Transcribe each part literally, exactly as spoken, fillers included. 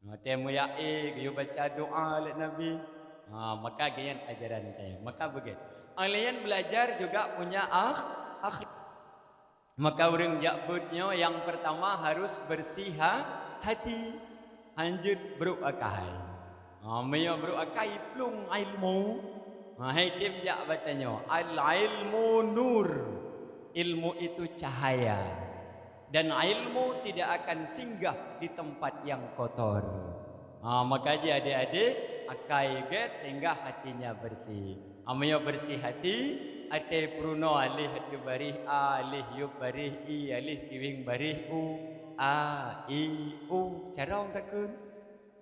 Watée meuyak ék, geuyue baca doa lé Nabi. Ha, maka geuyan ajaran tanyoe. Maka beugét. Alien belajar juga punya akh-, akhlak. Maka ureuëng jak beuet nyoe nyang pertama harus bersih ha-, hati. Hanjeuet brok akai. Ha, meunyoe brok akai plueng ilmu, ha, hai tem jak batanyoe, al-ilmu nur. Ilmu itu cahaya. Dan ilmu tidak akan singgah di tempat yang kotor. Ha, maka ji adik-adik, akai gét sehingga hatinya bersih. Ha, meunyoe bersih hati, até peurunoe alih ateueh baréh a, alih yub baréh i, alih kiweng baréh u, a, i, u, carông takheun.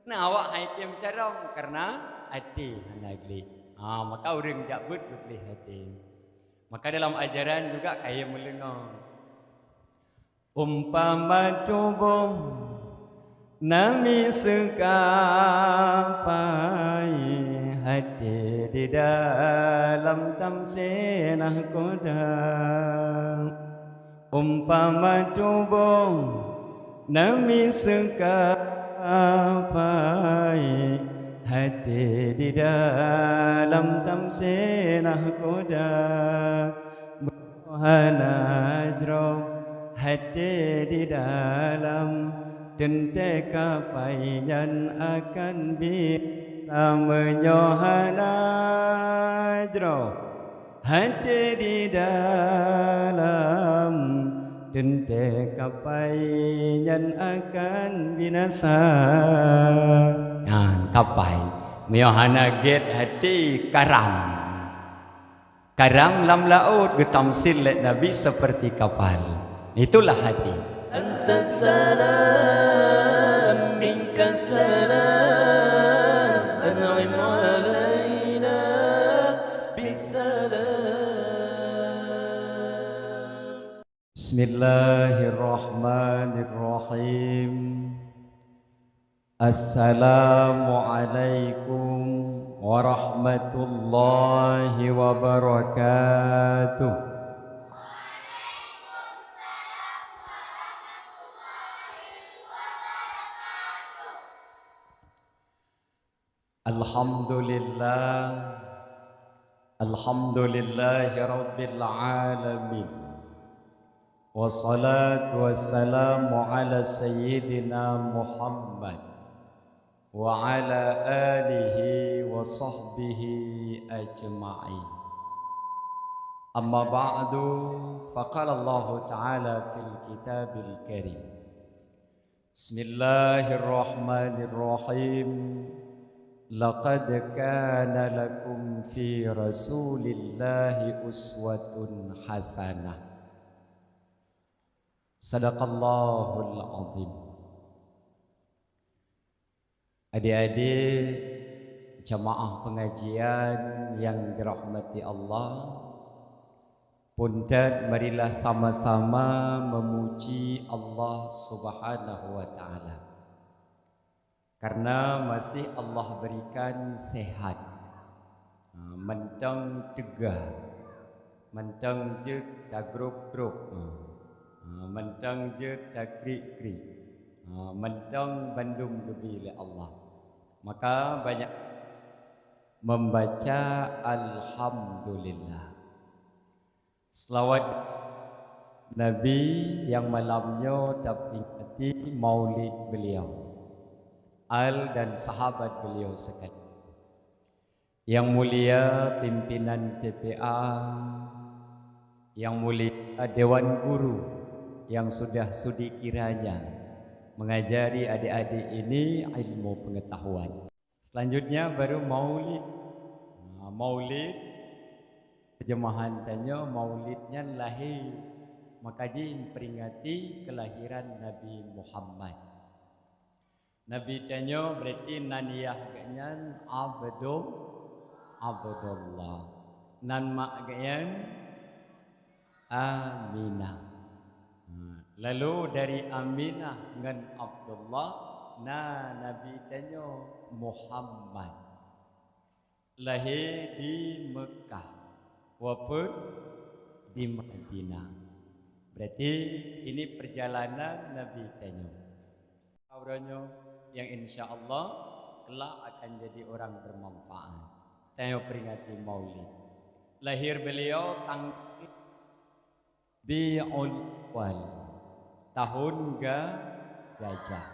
Nah, awak hai tem carông karena até hana gleh. Ha, maka ureuëng jak beuet beugleh até. Maka dalam ajaran juga kayém meuleungoe. Umpama tuboh namiseue kapai, até di dalam tamsé nakhoda. Umpama tuboh namiseue kapai, até di dalam tamsé nakhoda. Hana jroh até di dalam, teuntée kapai nyan akan binasa. Meunyoe hana jroh até di dalam, teuntée kapai nyan akan binasa. Nyan kapai. Meunyoe hana gét até, karam. Karam lam laôt geutamsil lé Nabi seperti kapal. Itulah hati. أنت السلام، منك السلام، أنعم علينا بالسلام. بسم الله الرحمن الرحيم. السلام عليكم ورحمة الله وبركاته. الحمد لله. الحمد لله رب العالمين. والصلاة والسلام على سيدنا محمد وعلى آله وصحبه أجمعين. أما بعد، فقال الله تعالى في الكتاب الكريم: بسم الله الرحمن الرحيم. لقد كان لكم في رسول الله أسوة حسنة. صدق الله العظيم. Adik-adik jamaah pengajian yang dirahmati Allah, puntat marilah sama-sama memuji Allah Subhanahu wa Ta'ala. Karena masih Allah berikan sehat. Ha, mantong teugah, mantong jeuet tagrôp-grôp, ha. Ha, mantong jeuet takrik-krik, ha, mantong bandum geubri lé Allah. Maka banyak membaca alhamdulillah. Selawat Nabi nyang malam nyoe taperingati maulid beliau. Al dan sahabat beliau sekalian. Yang mulia pimpinan T P A, yang mulia dewan guru yang sudah sudi kiranya mengajari adik-adik ini ilmu pengetahuan. Selanjutnya baru maulid. Ha, maulid, terjemahan tanyoe maulid nyan lahé, maka jih memperingati kelahiran Nabi Muhammad. Nabi tanyoe berarti nan yah geuhnyan Abdul-, Abdullah. Nan mak geuhnyan Aminah. Ha, lalu dari Aminah ngon Abdullah na Nabi tanyoe Muhammad. Lahé di Mekah, wafeuet di Madinah. Berarti ini perjalanan Nabi tanyoe. Uroe nyoe, yang insya Allah kelak akan jadi orang bermanfaat. Tanyoe peringati Maulid. Lahir beliau tanggal Rabiul Awal, tahun ga-, gajah.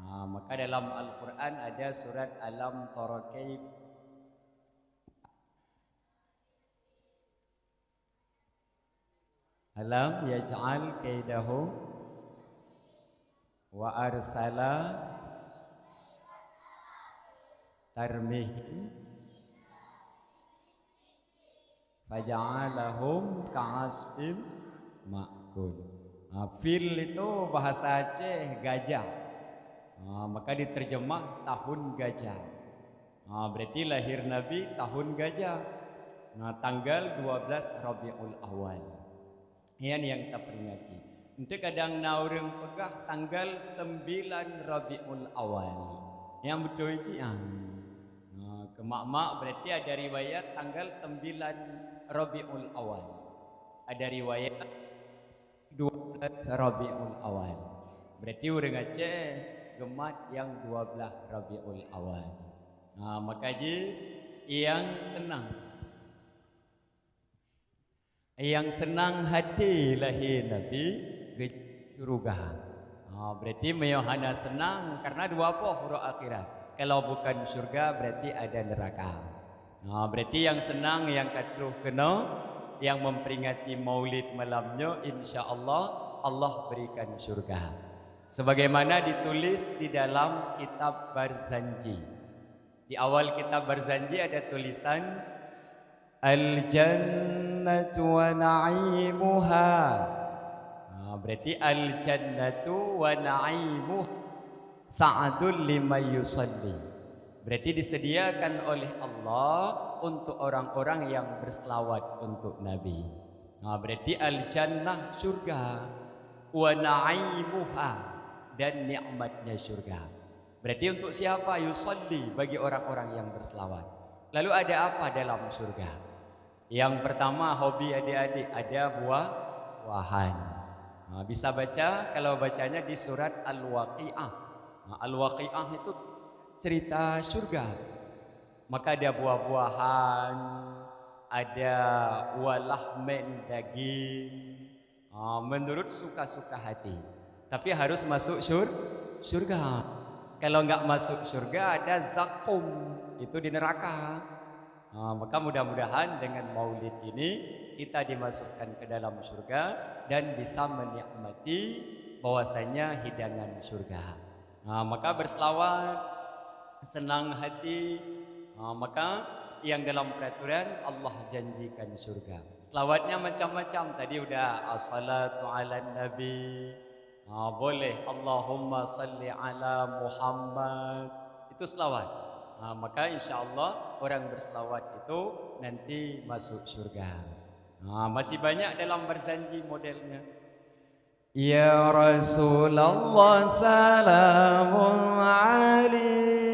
Ha, maka dalam Al-Quran ada surat Alam Tara Kaif Alam yaj'al kaidahum wa arsala tarmihim faja'alahum ka'asfim ma'kul. Ha, fil itu bahasa Aceh gajah. Ha, maka diterjemah tahun gajah. Ha, berarti lahir Nabi tahun gajah. Nah, tanggal dua belas Rabiul Awal. Nyan nyang taperingati. Enteuk kadang na ureuëng peugah tanggal sembilan Rabiul Awal. Nyang beutôi cit, ah. Nah, keu mak-mak berarti ada riwayat tanggal sembilan Rabiul Awal. Ada riwayat dua belas Rabiul Awal. Berarti ureuëng Aceh geumat nyang dua belas Rabiul Awal. Ha, maka jih nyang seunang. Nyang seunang hati lahé Nabi geuh syeuruga. Ha, berarti meunyoe hana seunang, karena dua boh uroe akhirat. Kalau bukan syeuruga, berarti ada neuraka. Ha, berarti nyang seunang nyang ka troh keunoe, nyang memperingati Maulid malam nyoe, insya Allah, Allah berikan syeuruga. Sebagaimana ditulis di dalam kitab Barzanji. Di awal kitab Barzanji ada tulisan, "Al-jannatu wa na'imuha." Ha, berarti al-jannatu wa na'imuha sa'dul liman yusalli. Berarti disediakan oleh Allah untuk orang-orang yang berselawat untuk Nabi. Ha, berarti al-jannah syurga, wa na'imuha, dan nikmatnya syurga. Berarti untuk siapa? Yusalli, bagi orang-orang yang berselawat. Lalu ada apa dalam syurga? Yang pertama, hobi adik-adik, ada buah-buahan. Ha, bisa baca, kalau bacanya di surat Al-Waqiah. Ha, Al-Waqiah itu cerita syurga. Maka ada buah-buahan, ada walahmin, daging, ha, menurut suka-suka hati. Tapi harus masuk syur-, syurga. Kalau enggak masuk syurga, ada zakum, itu di neraka. Ha, maka mudah-mudahan dengan maulid ini kita dimasukkan ke dalam syurga dan bisa menikmati bahwasanya hidangan syurga. Ha, maka berselawat, senang hati, ha, maka yang dalam peraturan Allah janjikan syurga. Selawatnya macam-macam. Tadi udah, "Assalatu ala nabi." Ha, boleh, "Allahumma salli ala Muhammad." Itu selawat. Ha, maka insya Allah orang berselawat itu nanti masuk syurga. Ha, masih banyak dalam Barzanji modelnya. Ya Rasulullah, salamun alaik.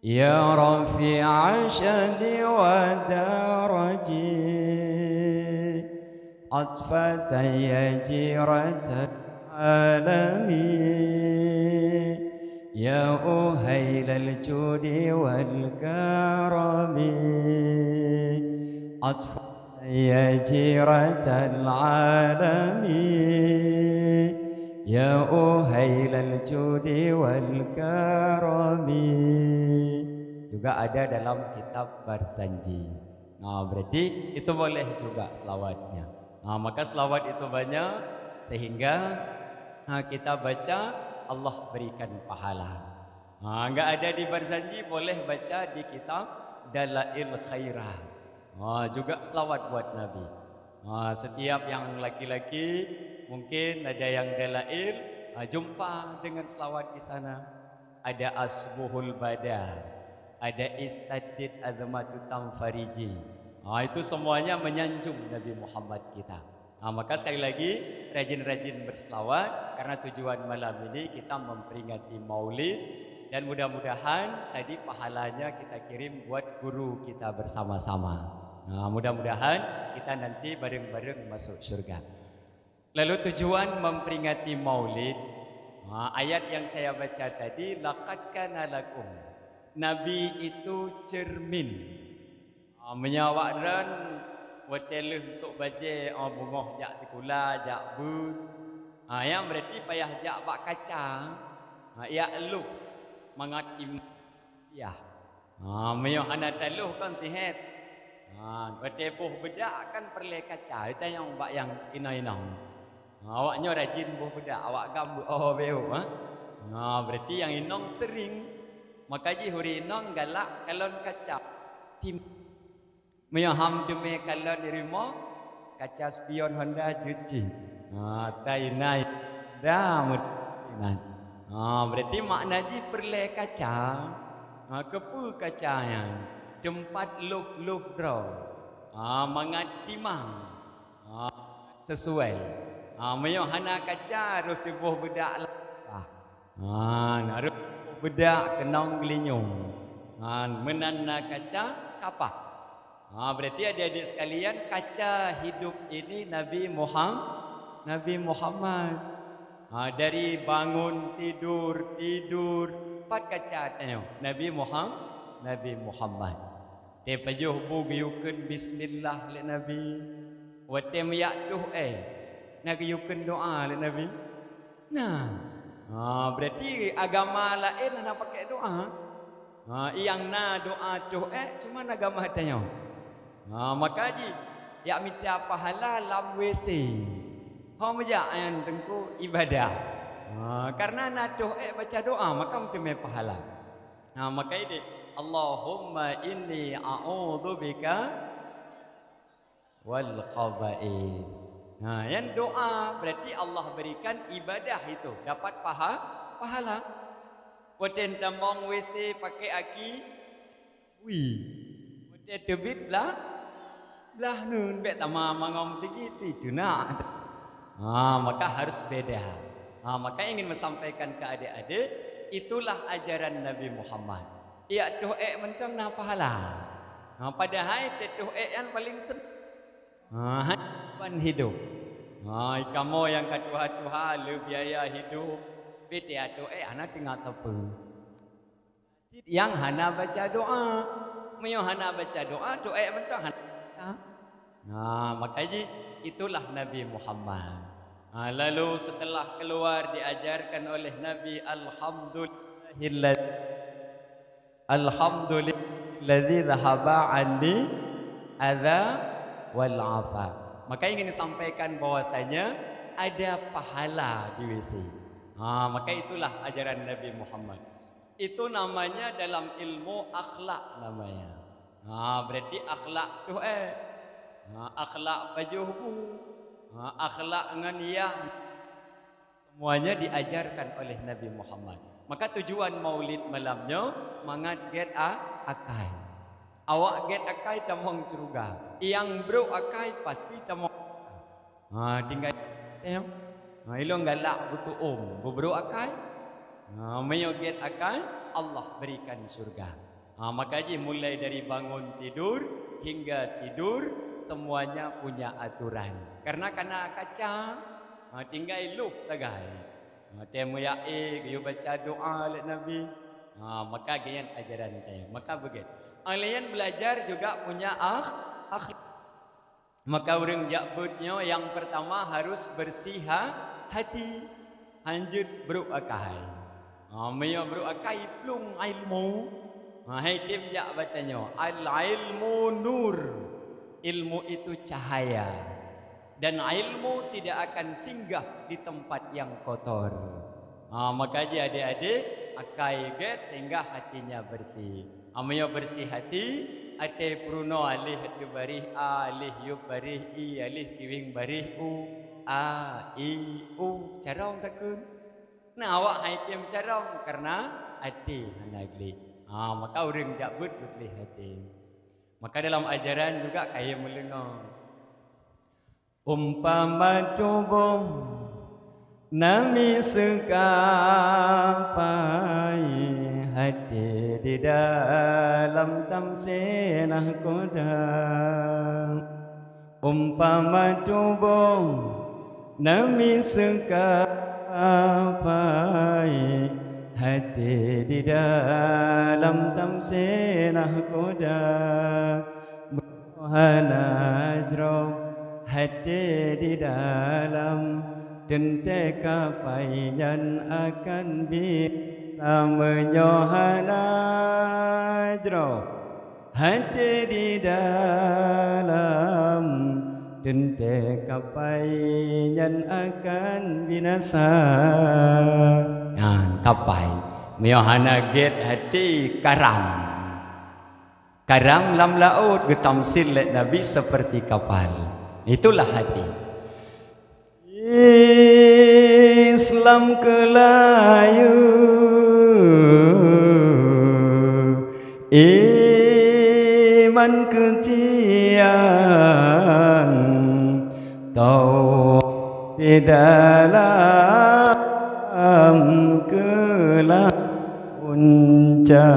Ya rafi'a sya'ni wa daraji. Atfatan ya jiratal alami. Ya uhailal judi wal karami. Atfatan ya jiratal alami, ya uhailal judi wal karami. Juga ada dalam kitab Barzanji. Nah, berarti itu boleh juga selawatnya. Nah, maka selawat itu banyak sehingga, ha, kita baca, Allah berikan pahala. Ha, enggak ada di Barzanji, boleh baca di kitab Dalail Khairah. Ha, juga selawat buat Nabi. Ha, setiap yang laki-laki, mungkin ada yang dalail, ha, jumpa dengan selawat di sana. Ada Asbuhul Bada, ada Istaddid Azmatu Tanfariji. Ha, itu semuanya menyanjung Nabi Muhammad kita. Ha, maka sekali lagi, rajin-rajin berselawat, karena tujuan malam ini kita memperingati Maulid, dan mudah-mudahan tadi pahalanya kita kirim buat guru kita bersama-sama. Ha, mudah-mudahan kita nanti bareng-bareng masuk syurga. Lalu tujuan memperingati Maulid, ha, Ha, ayat yang saya baca tadi, "Laqad kana lakum." Nabi itu cermin. Ha, meunyoe awak droen watée lheueh untuk bajée, oh, beungoh jak sikula, jak beuet. Ha, nyan berarti payah jak bak kaca. Ha, jak lôh mangat kim-, ya. Ha, meunyoe hana talôh kan tihét. Ha, watée boh beudak kan peureulée kaca, tanyong bak nyang inong-inong. Ha, awak nyoe rajin boh beudak, awak gam beu-, oh, beu-, ha. Ha, berarti nyang inong sering. Maka jih ureueng inong galak kalon kaca. Tim-, meunyoe han teumé kalon di rumoh, kaca spion Honda jeuet cit. Ha, tai nai. Da meunan. Ha, berarti makna jih peureulée kaca. Ha, keupeue kaca nyan? Teumpat lôh-lôh droe. Ha, mangat timang. Ha, sesuai. Ha, meunyoe hana kaca, roh tuboh beudak lah. Ha, na roh tuboh beudak keunong geulinyueng. Ha, meunan na kaca kapah. Ha, berarti adik-adik sekalian, kaca hidup ini Nabi Muham-, Nabi Muhammad. Ha, dari bangun tidur, tidur, pat kaca tanyoe? Nabi Muham-, Nabi Muhammad. Teupajoh bu geuyue kheun bismillah lé Nabi. Watée meuyak toh éh, na geuyue kheun doa lé Nabi? Na. Ha, berarti agama laén hana pakai doa. Ha, nyang na doa toh éh, cuma agama tanyoe. Ha, maka jih, jak mita pahala lam W C. Ho meujak nyan teungku ibadah. Ha, karena na toh éh baca doa, maka meuteumé pahala. Ha, maka ini, "Allahumma inni a'udzubika wal khaba'is." Ha, nyan doa, berarti Allah berikan ibadah itu dapat paha-, pahala. Watée tamong W C pakai aki, wi. Watée teubiet blah, blah nun, bék tamong mangom tigi, itu, itu na. Ha, maka harus beda. Ha, maka ingin menyampaikan ke adik-adik, itulah ajaran Nabi Muhammad. Jak toh éh mantong na pahala. Ha, padahai teutoh éh nyan paling sen-, ha, ban hidup. Ha, kamoe nyang ka tuha-tuha le biaya hidup, pih jak toh éh hana teuingat sapeue. Cit nyang hana baca doa. Meunyoe hana baca doa, toh éh mantong hana. Ha, maka jih itulah Nabi Muhammad. Ha, lalu setelah keluar diajarkan oleh Nabi, "Alhamdulillahilladzi, alhamdulillahilladzi dzahaba 'anni adza wal afa." Maka ingin disampaikan bahwasanya ada pahala di W C. Ha, maka itulah ajaran Nabi Muhammad. Itu namanya dalam ilmu akhlak namanya. Ha, berarti akhlak toh éh. Ha, akhlak pajoh bu. Ha, akhlak ngon yah. Semuanya diajarkan oleh Nabi Muhammad. Maka tujuan maulid malam nyoe mangat gét a-, akai. Awak gét akai tamong syeuruga. Nyang brok akai pasti tamong. Ha, tinggai teuh. Ha, ilôn galak beutuom, beubrok akai. Ha, meunyoe gét akai, Allah berikan syurga. Ha, maka jih mulai dari bangun tidur hingga tidur, semuanya punya aturan. Karena kana kaca, ha, tinggai lôh tagai. Ha, teuh meuyak éh, geuyue baca doa lé Nabi. Ha, maka geuyan ajaran teuh. Maka beugét. Alèh nyan belajar juga punya akh-, akhlak. Maka ureueng jak beuet nyoe nyang peurtama harus beureuséh ha-, hati, hanjeuet brok akai. Ha, meunyoe brok akai plueng ilmu, ha, hai tem jak bak tanyoe, "Al-ilmu nur." Ilmu itu cahaya. Dan ilmu tidak akan singgah di tempat yang kotor. Ha, maka jih adik-adik, akai gét sehingga hatinya bersih. Ha, meunyoe bersih hati, até peurunoe aléh ateueh baréh a, aléh yub baréh i, aléh kiwéng baréh u, a, i, u, carông takheun. Na awak hai tem carông karena até hana gleh. Ha, maka ureueng jak beuet beugléh até. Maka dalam ajaran juga kayém meuleungoe. Umpama tuboh na miseue kapai, até di dalam tamsé nahkoda. Umpama tuboh na miseue kapai, Kapai hati di dalam tamseh nahkoda, hana jroh hati di dalam, teuntée kapai nyan akan bisa meunyoe hana jroh. Hati di dalam teuntée kapai nyan akan binasa. Nyan kapai. Meunyoe hana gét hati, karam. Karam lam laôt geutamsil lé Nabi seperti kapal. Itulah hati. Islam keu layeue, iman keu tiang, tauhid di dalam keulah punca,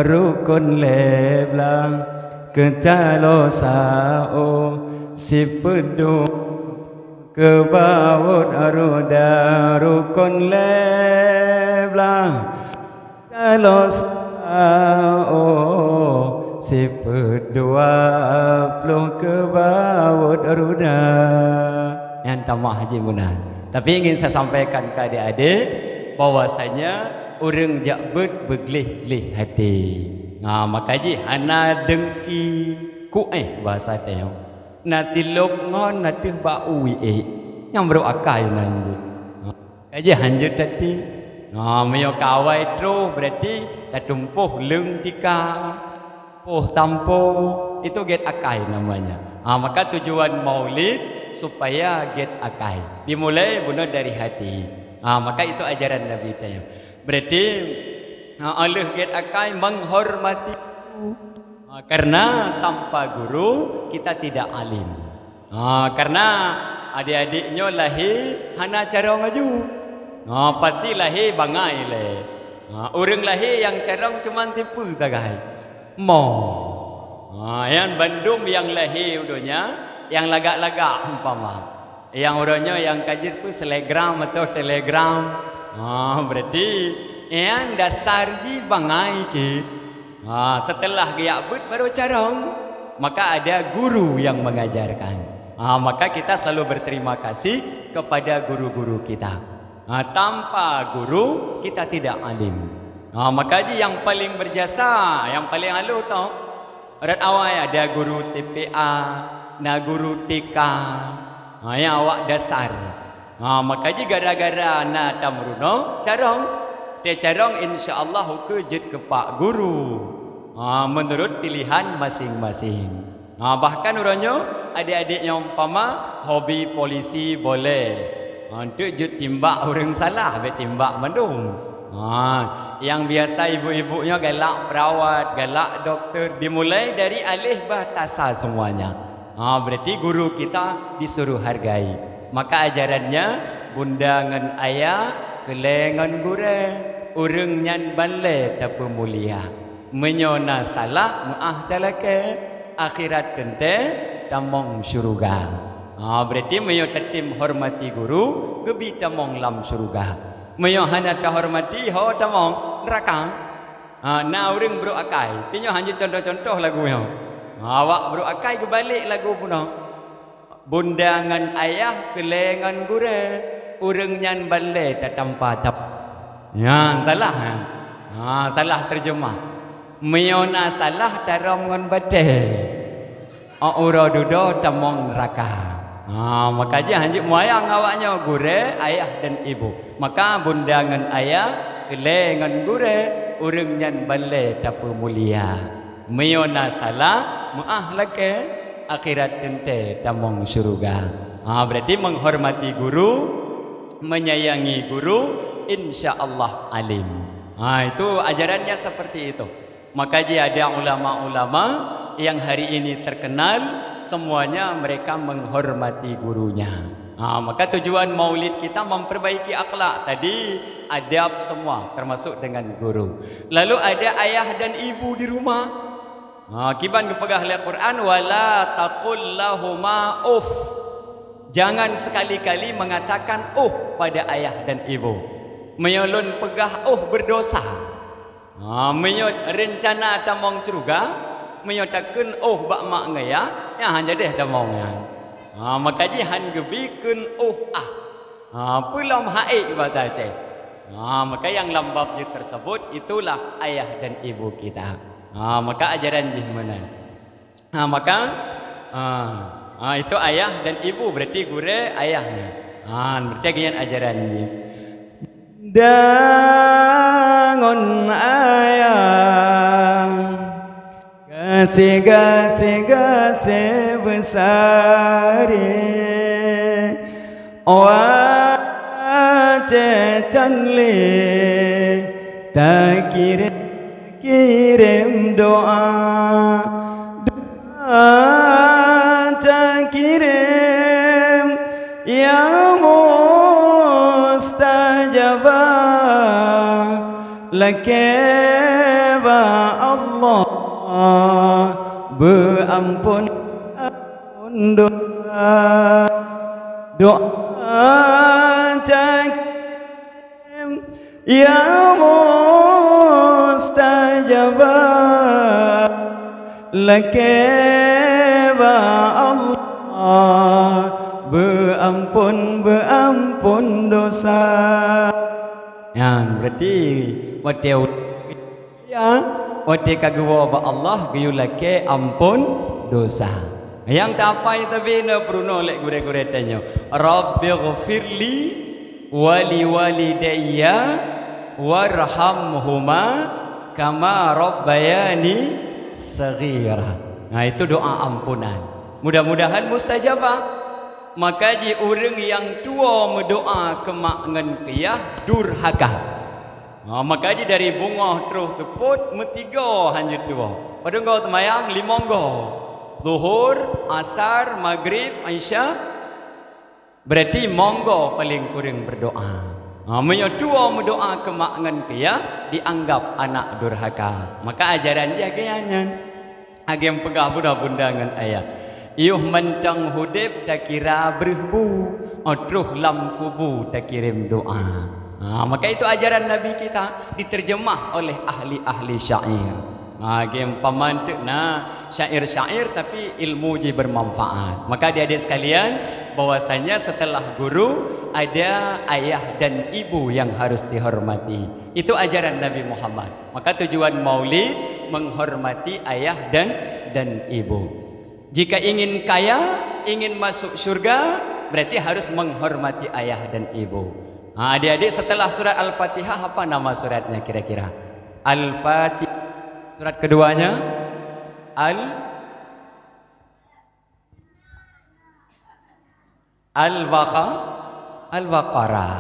rukon lé blah keu calo saôh, sifeuet dua keu bawot roda, rukon lé blah calo saôh, sifeuet dua ploh keu bawot roda. Nyan tamah jih meunan. Tapi ingin saya sampaikan keu adik-adik bahwasanya ureuëng jak beuet beugleh-gleh hati. Ha, maka jih hana dengki kuéh bahasa teuh. Na tilop ngon na teuh bak uwie. Nyang brok akai nan jih. Ka jih hanjeuet tati. Ha, meunyoe ka awai troh, berarti tatumpôh leung tika, poh sampo, itu gét akai namanya. Ha, maka tujuan maulid supaya gét akai. Dimulai bunoe dari hati. Ha, maka itu ajaran Nabi teuh. Berarti, ha, 'oh lheueh gét akai menghormati guru. Ha, karena tanpa guru kita tidak alim. Ha, karena adik-adik nyoe lahé hana carông aju. Ha, pasti lahé bangai lé. Ha, ureuëng lahé nyang carông cuman tipe tagai. Mo. Ha, nyan bandum nyang lahé u donya, nyang lagak-lagak umpama. Nyang uroe nyoe nyang ka jeuet peue selegram atau telegram. Ha, berarti nyan dasar jih bangai cit. Ha, setelah geujak beuet baru carông, maka ada guru yang mengajarkan. Ha, maka kita selalu berterima kasih kepada guru-guru kita. Ha, tanpa guru kita tidak alim. Ha, maka jih nyang paling berjasa, nyang paling aloh tau. Rot awai ada guru T P A, na guru T K. Ha, nyang awak dasar. Ha, maka jih gara-gara na tameurunoe carông, teucarông insya Allah ukeue jeuet keu pak guru. Ha, menurut pilihan masing-masing. Ha, bahkan uroe nyoe adik-adik nyang umpama hobi polisi boleh. Ha, enteuk jeuet timbak ureuëng salah, bék timbak mandum. Ha, nyang biasa ibu-ibu nyoe galak perawat, galak doktor, dimulai dari aleh bah tasa semuanya. Ha, berarti guru kita disuruh hargai. Maka ajarannya bunda ngon ayah, keulée ngon gurée, ureuëng nyan ban lé tapeumulia. Meunyoe na salah, meuáh talakée, akhirat teuntée tamong syeuruga. Ha, berarti meunyoe tatem hormati guru, geubi tamong lam syeuruga. Meunyoe hana tahormati, ho tamong neuraka. Ha, na ureuëng brok akai. Pih nyoe hanjeuet contoh-contoh lagu nyoe. Ha, awak brok akai geubalek lagu bunoe. Bunda ngon ayah, keulée ngon gurée, ureuëng nyan ban lé tatampa tam. Nyan salah, ha. Ha, salah terjemah. Meunyoe na salah, tarom ngon batée. 'Oh uroe dudoe tamong neuraka. Ha, maka jih hanjeuet muayang awak nyoe, gurée, ayah dan ibu. Maka bunda ngon ayah, keulée ngon gurée, ureuëng nyan ban lé tapeumulia. Meunyoe na salah, meuáh lakée, akhirat teuntée tamong syeuruga. Ha, berarti menghormati guru, menyayangi guru, insya Allah alim. Ha, itu ajarannya seperti itu. Maka jih ada ulama-ulama yang hari ini terkenal, semuanya mereka menghormati gurunya. Ha, maka tujuan maulid kita memperbaiki akhlak tadi, adab semua, termasuk dengan guru. Lalu ada ayah dan ibu di rumah. Ha, kiban geupeugah lé Quran, "Wala taqul lahuma uff." Jangan sekali-kali mengatakan "oh" pada ayah dan ibu. Meunyoe lôn peugah "oh" berdosa. Ha, meunyoe reuncana tamong syeuruga, meunyoe takheun "oh" bak mak ngon yah, nyan han jadeh tamong nyan. Ha, maka jih han geubi kheun "oh ah". Ha, peue lom hak ék bak tacé. Ha, maka nyang lam bab jih tersebut itulah ayah dan ibu kita. Ha, maka ajaran jih meunan. Ha, maka, ha, ha, itu ayah dan ibu, berarti gurée ayah nyan. Ha, berarti lagée nyan ajaran jih. Dangon ayah, gaséh-gaséh, gaséh beusaré. Watée tan lé takirém, kirém doá. Doá takirém nyang mustajabah, lakée bak Allah beuamphon dosa. Doá takirém nyang mustajabah, lakée bak Allah beuamphon, beuamphon dosa. Nyan, berarti watée Ya, watée ka geuwoe bak Allah geuyue lakée amphon dosa. Nyang tapai tabi na peurunoe lé gurée-gurée tanyoe, "Rabbighfirli wa liwalidayya warhamhuma kama rabbayani shaghira." Nah, itu doa ampunan. Mudah-mudahan mustajabah. Maka jih ureuëng nyang tuwoe meudoa keu mak ngon keu yah durhaka. Ha, maka jih dari beungoh troh seupôt meutiga hana tuwoe. Padub goe teumayang? Limong goe. Zuhur, Asar, Magrib, Isya. Berarti limong goe paleng kureueng berdoa. Ha, meunyoe tuwoe meudoa keu mak ngon keu yah, dianggap anak durhaka. Maka ajaran jih lagée nyan. Lagée peugah bunda-bunda ngon ayah, "Yoh mantong udeb takira breueh bu, óh troh lam kubu takirém doa." Ha, maka itu ajaran Nabi kita diterjemah oleh ahli-ahli syair. Ha, lagée umpama teuk na syair-syair tapi ilmu jih bermanfaat. Maka adik-adik sekalian, bahwasanya setelah guru ada ayah dan ibu yang harus dihormati. Itu ajaran Nabi Muhammad. Maka tujuan maulid menghormati ayah dan, dan ibu. Jika ingin kaya, ingin masuk syurga, berarti harus menghormati ayah dan ibu. Ha, adik-adik, setelah surat Al-Fatihah, apa nama suratnya kira-kira? Al-Fatihah. Surat keduanya? Al- Al-Baqa-, Al-Baqarah.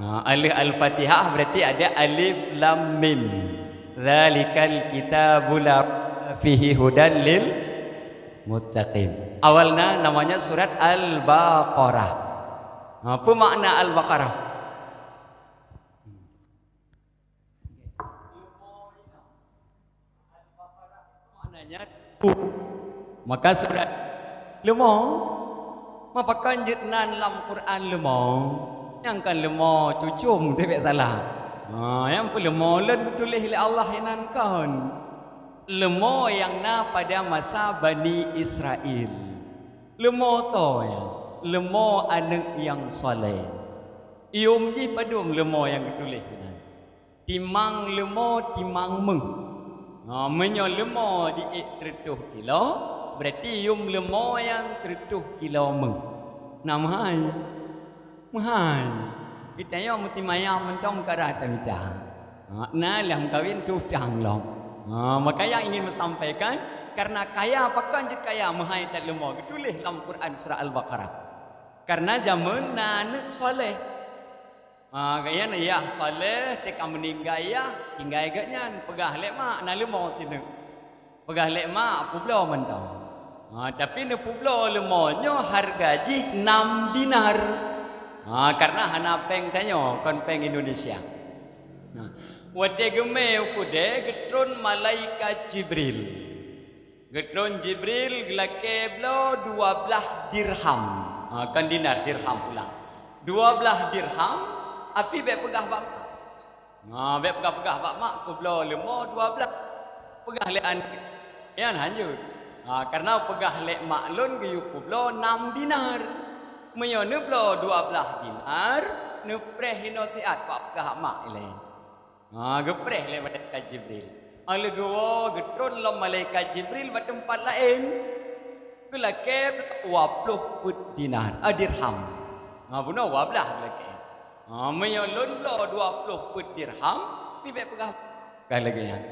Nah, alif Al-Fatihah berarti ada alif lam mim. Dzalikal kitabu la raiba fihi hudal lil muttaqin. Awalnya namanya surat Al-Baqarah. Nah, apa makna Al-Baqarah? Maknanya, maka surat leumo, meupakon jeuet nan lam Quran leumo, nyang kon leumo cucum teubiet salah. Ha, nyang peuleumo lôn geutuléh lé Allah inan kon. Leumo nyang na pada masa Bani Israel. Leumo toh nyan, leumo aneuëk nyang saleh. Ium jih padum leumo nyang geutuléh inan. Timang leumo, timang méuh. Ha, meunyoe leumo diék teureutôh kilo, berarti yum leumo nyan teureutôh kilo méuh. Na meuhai? Meuhai. Geutanyoe meutimaya mantong karah tamita. Ha, na lheueh meukawen tu utang lom. Ha, maka nyang ingin meusampaikan, karena kaya pakon jeuet kaya meuhai that leumo geutuléh lam Quran surah Al-Baqarah. Karena jameun na aneuëk saleh. Ha, gobnyan yah saleh, teuka meuninggai yah, tinggai gobnyan, peugah lé mak, na leumo tineuk. Peugah lé mak, peubloe mantong. Ha, tapi neupeubloe leumo nyoe hareuga jih nam dinar. Ha, karena hana péng tanyoe, kon péng Indonesia. Ha, watée geumé u keudée, geutron malaikat Jibril. Geutron Jibril geulakée bloe dua blaih dirham. Ha, kon dinar, dirham ulang. Dua blaih dirham, api bék peugah bak mak. Ha, bék peugah-peugah bak mak, "Kubloe leumo dua blaih." Peugah lé aneuk, "Nyan hanjeuet." Ha, kareuna peugah lé mak lôn geuyue kubloe nam dinar. Meunyoe neubloe dua blaih dinar, neupreh inoe siat bak peugah mak ilée. Ha, geupreh lé malaikat Jibril. Óh lheueh geuwoe, geutron lom malaikat Jibril bak teumpat laén. Geulakée dua ploh peuet dinar, ah, dirham. Ha, bunoe dua blaih geulakée. Ha, meunyoe lôn bloe dua ploh peuet dirham, pih bék peugah, peugah lagée nyan.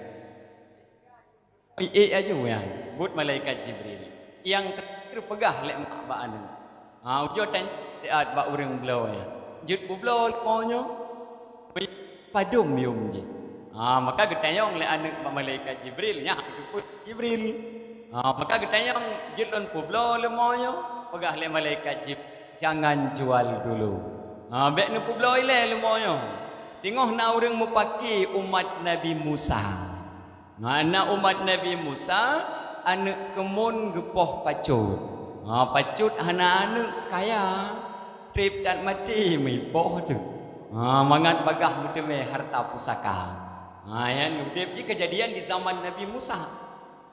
Iék aju nyan, buet malaikat Jibril. Nyang teuka peugah lé mak bak aneuk. Ha, ujoe tanyong siat bak ureuëng bloe nyan. "Jeuet peubloe leumo nyoe? Padum yum jih?" Ha, maka geutanyong lé aneuk bak malaikat Jibril, nyan geupeu Jibril. Ha, maka geutanyong, "Jeuet lôn peubloe leumo nyoe?" Peugah lé malaikat Jibril, "Jangan jual dulu." Ha, bék neupeubloe ilée leumo nyoe. Teungoh na ureuëng mupaki umat Nabi Musa. Na, na umat Nabi Musa, aneuk keumon geupoh pacut. Ha, pacut hana aneuk, kaya. Treb that maté meuipoh teuh. Ha, mangat bagaih meuteumé harta pusaka. Ha, nyan udeb jih keujadian di zaman Nabi Musa.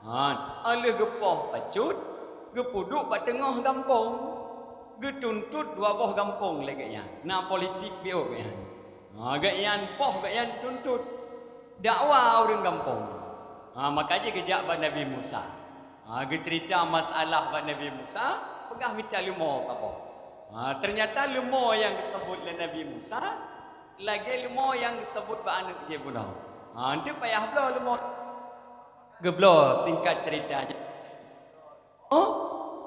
Ha, óh lheueh geupoh pacut, geupeuduek bak teungoh gampông. Geutuntot dua boh gampông lé gobnyan. Na politik piôh gobnyan. Ha, gobnyan poh, gobnyan tuntot. Dakwa ureuëng gampông. Ha, maka jih geujak bak Nabi Musa. Ha, geuceurita masalah bak Nabi Musa, peugah mita leumo kamoe. Ha, teunyata leumo nyang geuseubut lé Nabi Musa, lagée leumo nyang geuseubut bak aneuk jih bunoe. Ha, eunteuk payah bloe leumo. Geubloe, singkat ceurita nyan. Oh,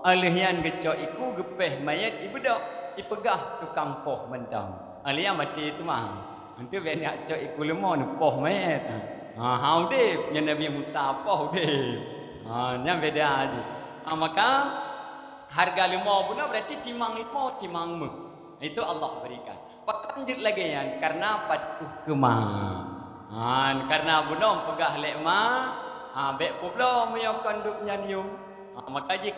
óh lheueh nyan geucok iku, geupéh manyét, ibeudôk, ipeugah tukang poh mantong. Óh lheueh nyan maté teuma. Eunteuk bék neujak cok iku leumo neupoh manyét. Ha, ha udeb, nyan Nabi Musa poh udeb. Ha, nyan beda jih. Ha, maka hareuga leumo bunoe berarti timang leumo, timang méuh. Itu Allah berikan. Pakon jeuet lagée nyan? Kareuna patuh keu ma. Ha, kareuna bunoe peugah lé ma, ha, bék peubloe meunyoe kon dub nyan yum. Ha, maka jih,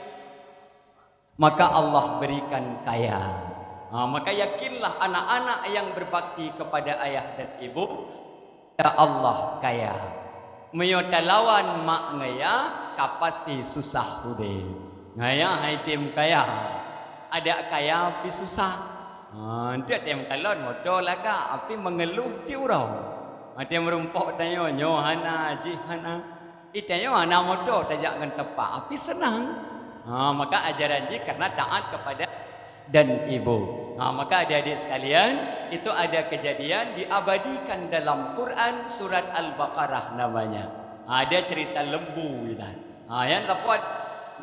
maka Allah berikan kaya. Ha, maka yakinlah anak-anak yang berbakti kepada ayah dan ibu, ya Allah kaya. Meunyoe talawan mak ngon ya, ka pasti susah udeb. Ngon ya hai tem kaya. Adak kaya pi susah. Ha, eunteuk tem kalon moto lagak, api mengeluh di uroe. Ha, tem rumpok tanyoe, nyoe hana, jih hana. Itanyoe hana moto tajak ngon teumpat, api seunang. Ha, maka ajaran jih karena taat kepada dan ibu. Ha, maka adik-adik sekalian, itu ada kejadian diabadikan dalam Quran surat Al-Baqarah namanya. Ha, ada cerita lembu inan. Ha, yang dapat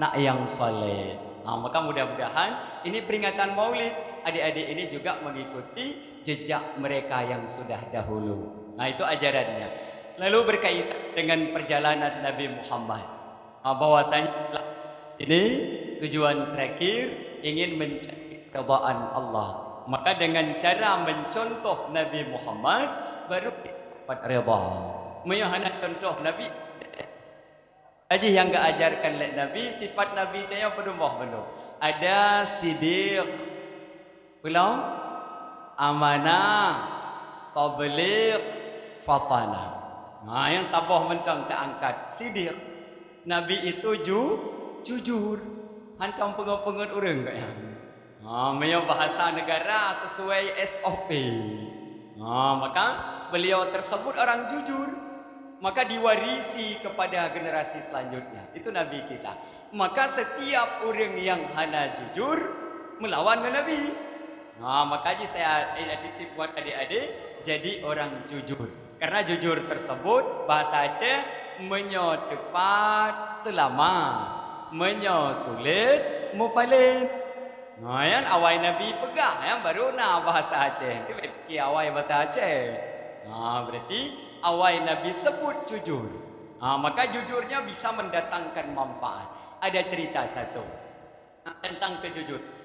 nak yang soleh. Ha, maka mudah-mudahan ini peringatan Maulid, adik-adik ini juga mengikuti jejak mereka yang sudah dahulu. Nah, itu ajarannya. Lalu berkaitan dengan perjalanan Nabi Muhammad. Ha, bahwasanya ini tujuan terakhir ingin mencari keridhaan Allah. Maka dengan cara mencontoh Nabi Muhammad, baru dapat ridha. Meunyoe hana contoh Nabi, aji nyang geuajarkan lé Nabi, sifat Nabi tanyoe peudumoh bandum. Ada sidiq, peulom, amanah, tabligh, fatanah. Ha, nyang saboh mantong teuangkat, sidiq. Nabi itu ju-, jujur. Hantom peungeut-peungeut ureuëng gobnyan. Ha, meunyoe bahasa negara sesuai S O P. Ha, maka beliau tersebut orang jujur. Maka diwarisi kepada generasi selanjutnya. Itu Nabi kita. Maka setiap ureuëng nyang hana jujur, meulawan ngon Nabi. Ha, maka jih saya, eh, titip buat adik-adik, jadi orang jujur. Karena jujur tersebut, bahasa Aceh, meunyoe teupat, seulama. Meunyoe sulet, mupalén. Ha, nyan awai Nabi peugah, nyan baru na bahasa Aceh. Itu awai bahasa Aceh. Ha, berarti awai Nabi sebut jujur. Ha, maka jujurnya bisa mendatangkan manfaat. Ada cerita satu. Tentang kejujuran.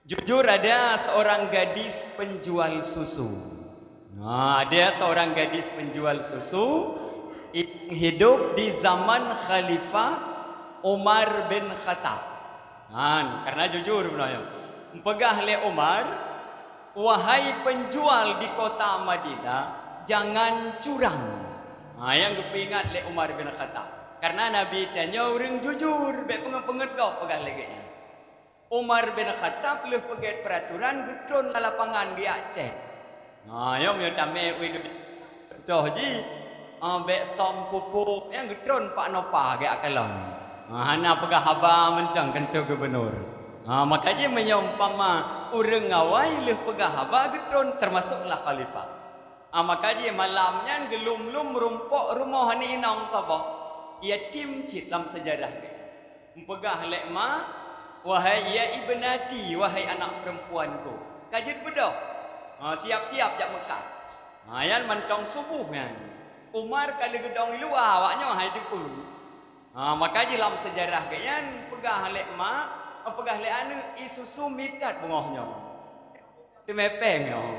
Jujur, ada seorang gadis penjual susu. Nah, ada seorang gadis penjual susu yang hidup di zaman Khalifah Umar bin Khattab. Nah, karena jujur sebenarnya. Peugah lé Umar, "Wahai penjual di kota Madinah, jangan curang." Ha, nyang geupeuingat lé Umar bin Khattab. Karena Nabi tanyoe ureuëng jujur, bék peungeut-peungeut gob peugah lagée nyan. Umar bin Khattab lheueh peugét peuraturan geutron lam lapangan geujak cék. Ha, nyoe meunyoe tamé u Indonesia, contoh jih, ha, bék tom pupuk nyang geutron pak nopa geujak kalon. Ha, hana peugah haba mantong keuneuk gubunur. Ha, maka jih meunyoe umpama ureuëng awai lheueh peugah haba geutron, teumasuklah khalifah. Ha, maka jih malam nyan geulom-lom meurumpok rumoh aneuk inong saboh. Yatim cit lam seujarah geuh. Meupeugah lé ma, "Wahai ya ibnati, wahai anak perempuanku, ka jeuet beudôh. Ha, siap-siap jak meukat." Ha, nyan mantong suboh nyan. Umar ka lheueh geudong i luwa, awak nyoe hai teupeu. Ha, maka jih lam seujarah geuh nyan peugah lé ma, peugah lé aneuëk, "I susu mitat beungoh nyoe." Teumé péng nyoe.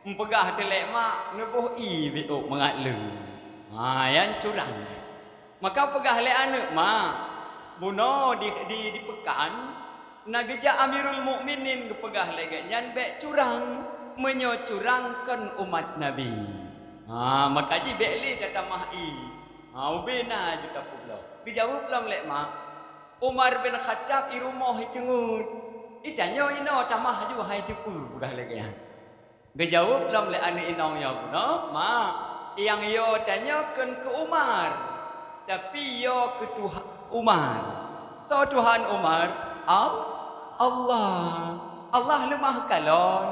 Meupeugah teuk lé ma, neuboh ié biôk mangat lé. Ha, nyan curang. Maka peugah lé aneuëk ma, bunoe di, di, di peukan, na geujak Amirul Mukminin geupeugah lagée nyan bék curang, meunyoe curang kon umat Nabi. Ha, maka jih bék lé tatamah ié. Ha, ubé na ju tapeubloe. Geujaweueb lom lé ma, "Umar bin Khattab i rumoh i teungeut. I tanyoe inoe tamah ju hai teupeu," peugah lagée nyan. Geujaweueb lom lé aneuëk inong nyoe bunoe, "Ma, nyang yo tanyoe kon keu Umar, tapi yo keu Tuhan Umar." Soe Tuhan Umar? Al-, Allah. Allah leumah kalon.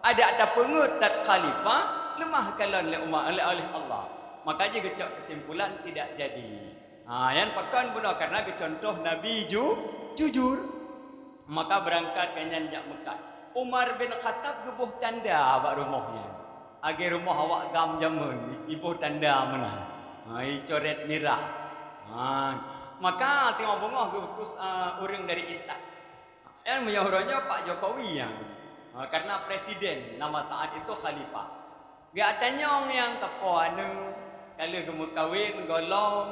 Adak tapeungeut that khalifah leumah kalon lé Umar, lé, oleh Allah. Maka jih geucok keusimpulan tidak jadi. Ha, nyan pakon bunoe, karena geucuntoh Nabi ju-, jujur. Maka beurangkat geuh nyan jak meukat. Umar bin Khattab geuboh tanda bak rumoh nyan. Lagée rumoh awak GAM jameun, iboh tanda meunan. Ha, icoret mirah. Ha, maka teungoh beungoh geuutus, a, ureuëng dari istana. Nyan meunyoe uroe nyoe Pak Jokowi nyan. Ha, karena presiden nama saat itu khalifah. Geutanyong nyang sapo aneuëk, ka lheueh geumeukawen gohlom,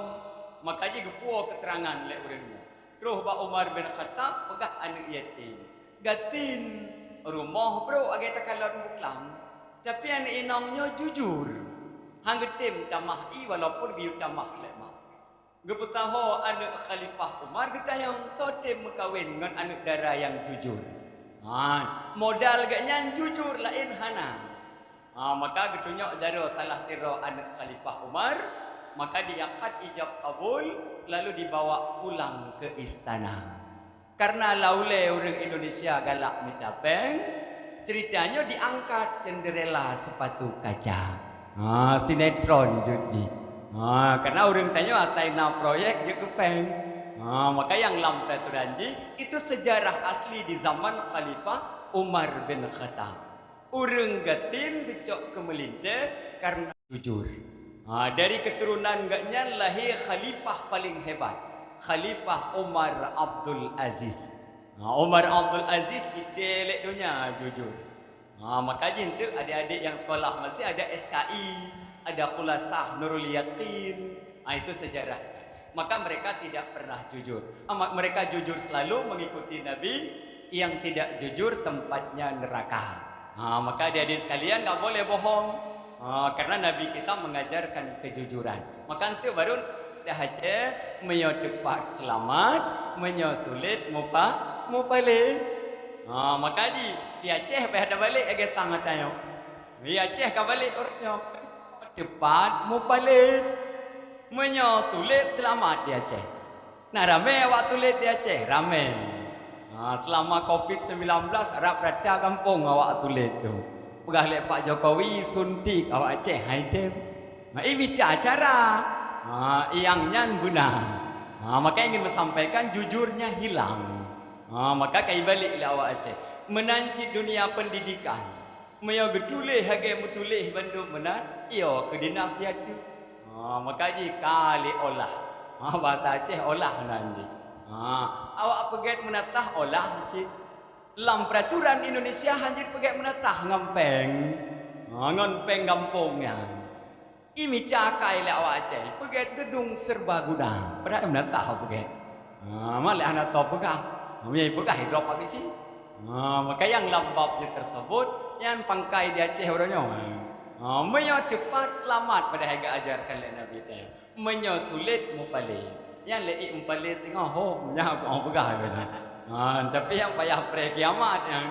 maka jih geupuwoe keuteurangan lé ureuëng nyan. Troh bak Umar bin Khattab peugah aneuëk yatim, "Gatin, rumoh brok lagée takalon buklam, tapi aneuëk inong nyoe jujur. Han geutem tamah ié walaupun geuyue tamah lé ma." Geupeutaho aneuëk Khalifah Umar geutanyong, "Soe tem meukawen ngon aneuëk dara nyang jujur?" Ha, modal geuh nyan jujur laén hana. Ha, maka geutunyok jaroe salah sidroe aneuëk Khalifah Umar, maka diakad ijab kabul, lalu dibawa pulang ke istana. Karena laulée ureuëng Indonesia galak mita péng, ceurita nyoe diangkat Cinderella sepatu kaca. Ha, sinetron jeuet jih. Ha, karena ureuëng tanyoe asai na proyek jeuet keu péng. Ha, maka nyang lam peraturan jih, itu sejarah asli di zaman Khalifah Umar bin Khattab. Ureuëng gatin geucok keu meulintée karena jujur. Ha, dari keturunan geuh nyan lahé khalifah paling hebat, Khalifah Umar Abdul Aziz. Ha, Umar Abdul Aziz idéh lé donya jujur. Ha, maka jih enteuk adik-adik nyang sekolah masih ada S K I, ada Khulasah Nurul Yakin. Ha, itu sejarah. Maka mereka tidak pernah jujur. Ha, ma-, mereka jujur selalu mengikuti Nabi, yang tidak jujur tempatnya neraka. Ha, maka adik-adik sekalian, nggak boleh bohong. Ha, karena Nabi kita mengajarkan kejujuran. Maka enteuk baru dah Aceh, meunyoe teupat seulamat, meunyoe sulet mupa-, mupalét. Ha, maka di, di Aceh payah tabalek lagée tang ata nyoe. Di Aceh ka balek ureuëng nyoe. Teupat mupalét. Meunyoe tulet seulamat di Aceh. Na ramé awak tulet di Aceh, ramé. Ha, selama covid sembilan belas rab rata gampông awak tulet tu. Peugah lé Pak Jokowi suntik awak Aceh, hai tem. Ha, imita acara. Ha, nyang nyan beuna. Ha, maka ingin menyampaikan jujurnya hilang. Ha, maka kai balek lé awak Aceh. Meunan cit dunia pendidikan. Meunyoe geutuléh lagée meutuléh bandum meunan, yo keu dinas di ateueh. Ha, maka jih ka lé olah. Ha, bahasa Aceh olah nan jih. Ha, awak peugét meunatah olah cit. Lam peraturan Indonesia hana jeuet peugét meunatah ngon péng. Ha, ngon péng gampông nyan. Imita akai lé awak Aceh, peugét gedung serbaguna. Padahai meunatah peugét. Ha, malée hana tao peugah. Meunyoe peugah idrop ageuci. Ha, maka nyang lam bab jih tersebut, nyan pangkai di Aceh uroe nyoe. Ha, meunyoe teupat, seulamat padahai geuajarkan lé Nabi teuh. Meunyoe sulet, mupalé. Nyang lé ié mupalé teungoh hom, nyan hana peugah lé nyan. Ha, tapi nyang payah preh kiamat nyan.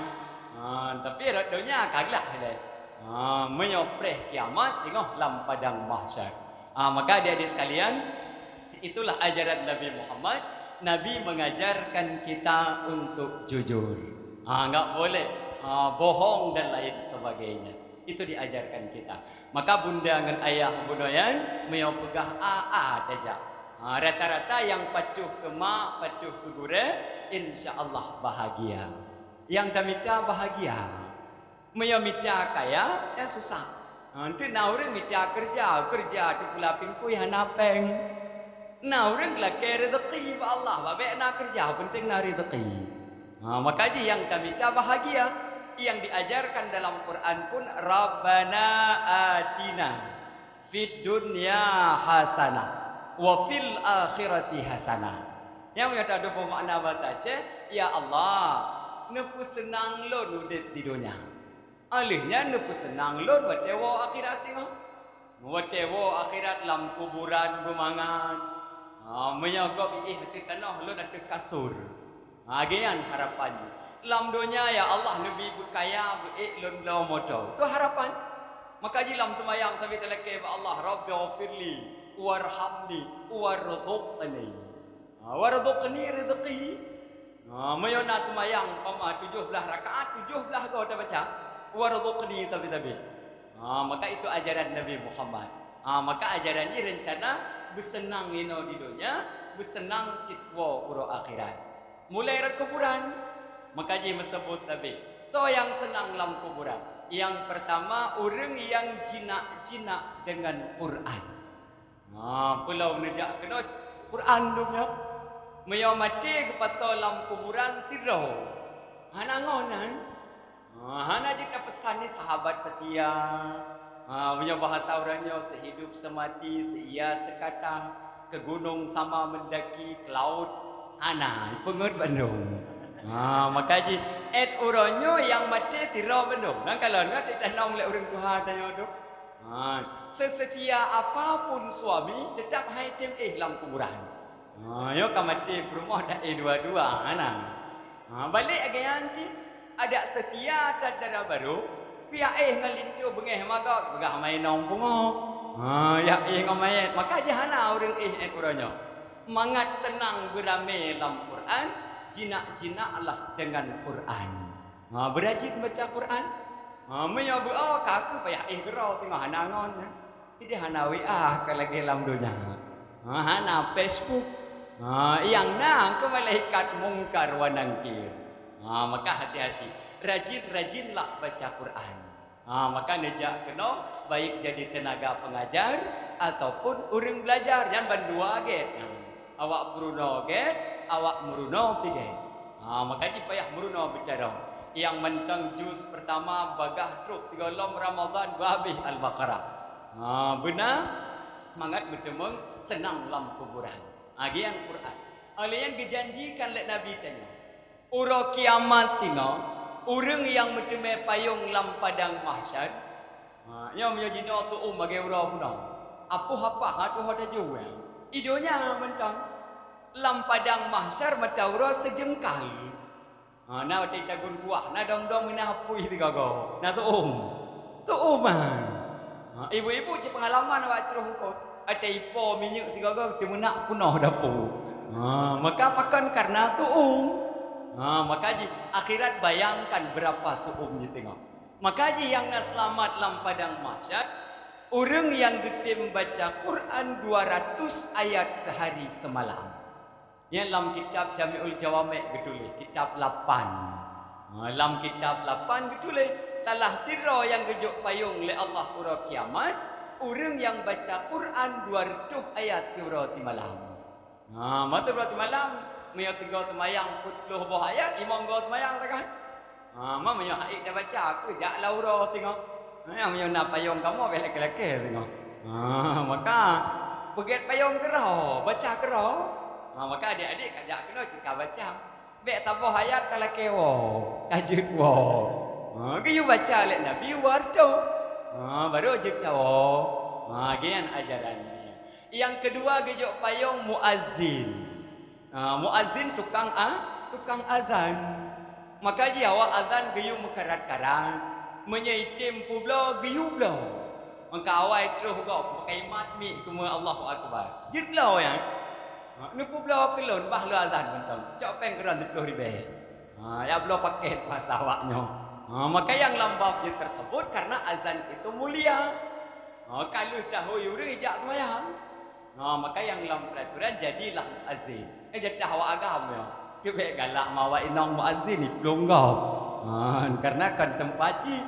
Ha, tapi rot donya ka glah lé. Ha, meunyoe preh kiamat teungoh lam padang mahsyar. Ha, maka adik-adik sekalian, itulah ajaran Nabi Muhammad. Nabi mengajarkan kita untuk jujur. Ha, enggak boleh, ha, bohong dan lain sebagainya. Itu diajarkan kita. Maka bunda ngon ayah bunoe nyan, meunyoe peugah a, a tajak. Ha, rata-rata nyang patuh keu mak, patuh keu gurée, insya Allah bahagia. Nyang tamita bahagia. Meunyoe mita kaya, nyan susah. Ha, enteuk na ureuëng mita keureuja, keureuja teupula pingkui hana péng. Na ureuëng lakée rezeki bak Allah, babék na keureuja, penting na rezeki. Ha, maka jih nyang tamita bahagia. Nyang diajarkan dalam Quran pun, "Rabbana atina fid dunya hasanah wa fil akhirati hasanah." Nyang meunyoe taduek beumakna bahasa Aceh, "Ya Allah, neupeuseunang lôn udeb di donya. Óh lheueh nyan neupeuseunang lôn watée woe akhirat teungoh." Watée woe akhirat lam kuburan beumangat. Ha, meunyoe gob iéh ateueh tanoh, lôn ateueh kasur. Ha, lagée nyan harapan jih. Lam donya, "Ya Allah, neubi beukaya, beuék lôn bloe moto." Itu harapan. Maka jih lam teumayang tabi talakée bak Allah, "Rabbighfirli warhamni warzuqni." Ha, warzuqni rezeki. Ha, meunyoe na teumayang umpama tujoh blaih rakaat, tujoh blaih goe tabaca, warzuqni tabi-tabi. Ha, maka itu ajaran Nabi Muhammad. Ha, maka ajaran jih rencana beuseunang inoe di donya, beuseunang cit woe uroe akhirat. Mulai rot kuburan, maka jih meuseubut tabi. Toh nyang seunang lam kuburan? Nyang peurtama, ureuëng nyang jinak-jinak deungon Quran. Ha, peulom neujak keunoe Quran dum nyoe. Meunyoe maté geupato lam kuburan, tiroe. Hana ngon nyan. Ha, hana jeuet tapeusan ni sahabat setia. Ha, meunyoe bahasa ureuëng nyoe, sehidup semati, seia sekata, ke gunung sama mendaki, ke laut hana, peungeut bandum. Ha, maka jih, 'et uroe nyoe nyang maté tiroe bandum. Nang kalon nyoe teutanong lé ureuëng tuha tanyoe tu. Ha, seusetia apapun suami, teutap hai tem éh lam kuburan. Ha, nyoe ka maté peurumoh dak éh dua-dua, hana. Ha, balek lagée nyan cit, adak seutia that dara barô, piyak éh ngon linto beungéh magok, peugah mainong pungo. Ha, yak éh ngon manyét, maka jih hana ureuëng éh 'et uroe nyoe. Mangat seunang beuramé lam Quran, jinak-jinaklah deungon Quran. Ha, beurajin baca Quran. Ha, meunyoe beu-o, ka kheueh payah éh keudroe teungoh hana ngon, ha. Jadi hana W A ka lagée lam donya. Ha, hana Facebook. Ha, nyang na keu malaikat Mungkar wa Nangkir. Ha, maka hati-hati. Rajin-rajinlah baca Quran. Ha, maka neujak keunoe, baik jadi tenaga pengajar ataupun ureuëng belajar, nyan bandua gét. Ha, awak peurunoe gét, awak meurunoe pih gét. Ha, maka jih payah meurunoe beucarông. Nyang mantong juz peurtama bagaih trok tiga lom Ramadhan beuhabéh Al-Baqarah. Ha, beuna mangat beuteumeung seunang lam kuburan. Ha, lagée nyan Quran. Óh lheueh nyan geujanjikan lé Nabi tanyoe, uroe kiamat teungoh, ureuëng nyang meuteumé payong lam padang mahsyar, ha, nyoe meunyoe jinoe tuom lagée uroe bunoe, apoh apah ha tuho tajôh, i donya mantong. Lam padang mahsyar mata uroe seujeungkal. Ha, na watée tagun kuah, na dong-dong meunan apui sigoe-goe, na tuom. Tuom, ha. Ha, ibu-ibu cit peungalaman awak troh eungkôt. Watée ipo minyeuk sigoe-goe, teumeunak peunoh dapu. Ha, maka pakon? Kareuna tuom. Ha, maka jih akhirat bayangkan beurapa suom jih teungoh. Maka jih nyang na seulamat lam padang mahsyar, ureuëng nyang geutem baca Quran dua ratus ayat seuhari seumalam. Nyan lam kitab Jami'ul Jawami' geutuléh, kitab lapan. Ha, lam kitab lapan geutuléh, salah sidroe nyang geujok payong lé Allah uroe kiamat, ureuëng nyang baca Quran dua reutôh ayat siuroe simalam. Ha, mata uroe simalam, meunyoe tiga seumayang peuet ploh boh ayat, limong goe seumayang, kan? Ha, ma meunyoe haiek tabaca, keu jak lam uroe singoh. Ha, meunyoe na payong kamoe, beh lakée-lakée singoh. Ha, maka peugét payong keudroe, baca keudroe. Ha, maka adik-adik ka jak keunoe cit ka baca. Bèk saboh ayat ka lakèe woe, ka jeuet woe. Ha, geuyue baca lé Nabi woe reutôh. Ha, barô jeuet tawoe. Ha, nyan ajaran nyan. Nyang keudua geujok payong muazzin. Ha, muazzin tukang a-, tukang azan. Maka jih awak azan geuyue meukarat-karat. Meunyoe item peubloe geuyue bloe. Maka awai troh gob pakai mat miet keumeung Allahu Akbar. Jeuet bloe nyan. Ha, neupeubloe keu lôn bah lôn azan mantong. Cok péng keu droen siplôh ribèe. Ha, ya bloe pakèt masa awak nyoe. Ha, maka nyang lam bab jih tersebut karena azan itu mulia. Ha, ka lheueh tahôi ureueng jak seumayang. Ha, maka nyang lam peraturan jadilah muazzin. Eh, jatah awak agam nyoe. Teuh bèk galak ma awak inong muazzin iplueng gob. Ha, karena kon teumpat jih.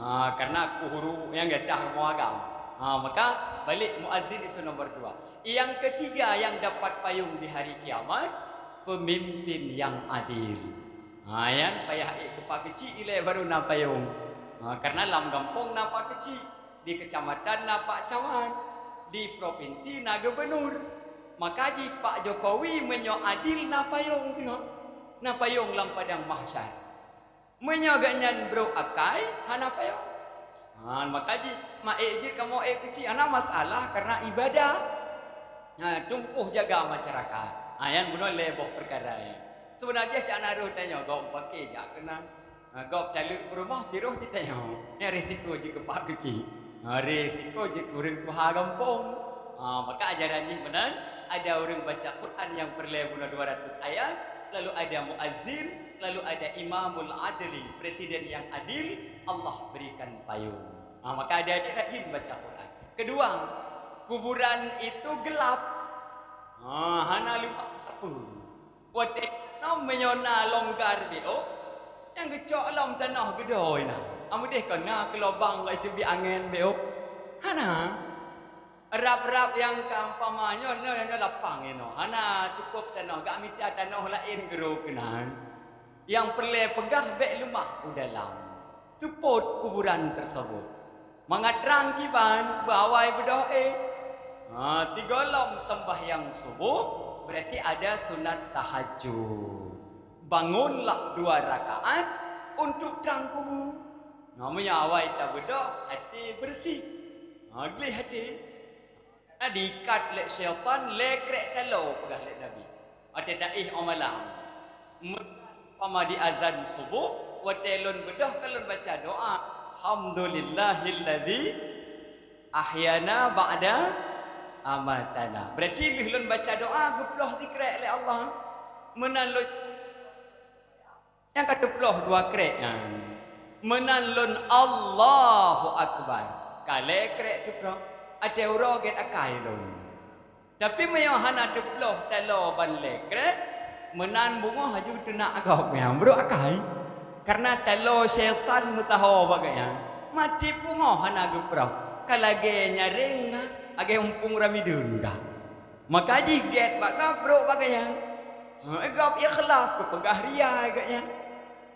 Ha, karena kuh ureueng nyang jatah kamoe agam. Ha, maka balik muazzin itu nomor dua. Yang ketiga yang dapat payung di hari kiamat, pemimpin yang adil. Ha, nyan payah ék keu pak keuchik ilèe barô na payong. Ha, karena lam gampông na pak keuchik, di keucamatan na pak camat, di propinsi na gubernur. Maka jih Pak Jokowi meunyoe adil na payong teungoh. Na payong lam padang mahsyar. Meunyoe gobnyan brôk akai, hana payong. Ha, maka jih, ma ék jeuet kamoe ék keuchik, hana masalah karena ibadah. Ha, tumpôh jaga masyarakat. Ha, nyan bunoe lhèe boh peukara nyan. Seubeuna jih cak na rôh tanyoe, gob paké jak keunan. Ha, gob taleuek peurumoh, piroh jitanyong. Nyan risiko jih keu pak keuchik. Ha, risiko jih keu ureueng tuha gampông. Ha, maka ajaran jih meunan, ada ureueng baca Quran nyang peureulèe bunoe dua ratus ayat, lalu ada muazzin, lalu ada imamul adli, presiden yang adil, Allah berikan payung. Ha, maka adik-adik rajin baca Quran. Kedua, kuburan itu gelap. Ha, hana lumak sapeue. Watèe nyoe meunyoe na longgar beuôk, nyang geucok lom tanoh geudoe na. Ameudeh kon na keulobang lagèe teubiet angèn beuôk. Hana. Rab-rab nyang ka umpama nyoe, nyoe, nyoe lapang inoe. Hana cukôp tanoh, gak mita tanoh laén geurôh keunan. Nyang peureulèe peugah bèk leumah u dalam. Teupot kuburan tersebut. Mangat trang kiban beuawai beudôh éh. Ha, tigoe lom sembahyang suboh, berarti ada sunat tahajud. Bangunlah dua rakaat untuk trang kubu. Nah, meunyoe awai tabeudôh, até beureuséh. Ha, gleh até. Na diikat lé syaitan lhèe krèk taloe, peugah lé Nabi. Watèe taéh 'oh malam. Meunan umpama di azan suboh, watèe lôn beudôh ka lôn baca doa, "Alhamdulillahilladzi ahyana ba'da amatana." Berarti lheueh lôn baca doa, geuploh sikrèk lé Allah. Meunan lôn Nyang ka teuploh dua krèk nyan. Meunan lôn Allahu Akbar. Ka lhèe krèk teuploh. Watèe uroe gèt akai lôn. Tapi meunyoe hana teuploh taloe ban lhèe krèk, meunan beungoh laju teunak gob nyan brôk akai. Karena taloe syaitan meutaho bak gobnyan. Maté beungoh hana geuproh. Ka lagèe nyaréng, lagèe umpung ramideun ka. Maka jih gèt bak gob brôk bak gobnyan. Ha, gob ikhlas, keu peugah ria gobnyan.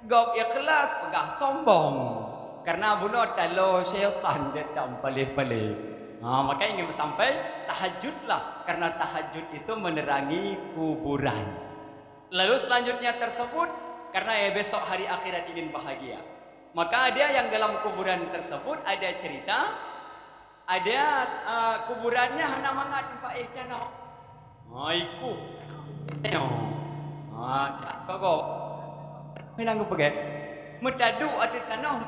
Gob ikhlas, peugah sombong. Karena bunoe taloe syaitan jeuet tam paléh-paléh. Ha, maka ingin sampai tahajudlah, karena tahajud itu menerangi kuburan. Lalu selanjutnya tersebut, karena ya besok hari akhirat ingin bahagia. Maka ada yang dalam kuburan tersebut ada cerita, ada, eh, kuburannya hana mangat teumpat éh tanoh. Ha, iku. Tanoh. Ha, cak kagok. Hana geupeugèt. Meutaduk ateueh tanoh.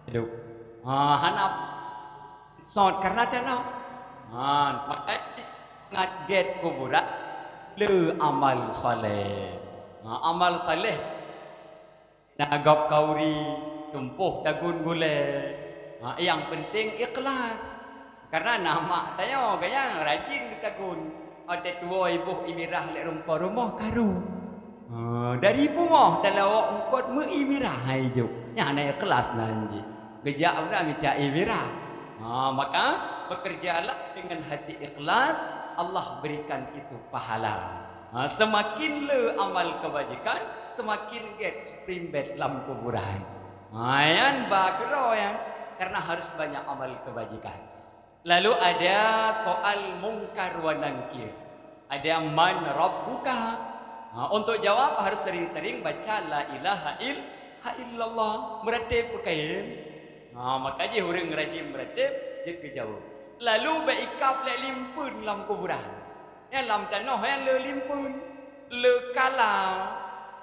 Taduk. Ha, hana sot karena tanoh. Ha, maka ngat gèt kuburan le amal saleh. Ha, amal saleh. Na gob kauri, tumpôh tagun gulèe. Ha, nyang penting ikhlas. Karena na mak tanyoe, gobnyan rajin geutagun. Watèe tuwoe iboh ié mirah lé rumpok rumoh karu. Ha, dari pungoh talawok eungkot meu ié mirah hai jok. Nyan hana ikhlas nan jih. Geujak udah mita ié mirah. Ha, maka bekerjalah dengan hati ikhlas, Allah berikan itu pahala. Ha, semakin le amal kebajikan, semakin gèt spring bed lam kuburan. Ha, nyan ba keudroe nyan, karena harus banyak amal kebajikan. Lalu ada soal mungkar wa nangkir. Ada man rabbuka? Ha, untuk jawab harus sering-sering baca la ilaha il-, ha illallah. Meuratéb peukaén. Ha, maka jih ureuëng rajin meuratéb jeuet geujaweueb. Lalu bék ikab lé limpeuen lam kuburan. Nyan lam tanoh nyan le limpeuen, le kala.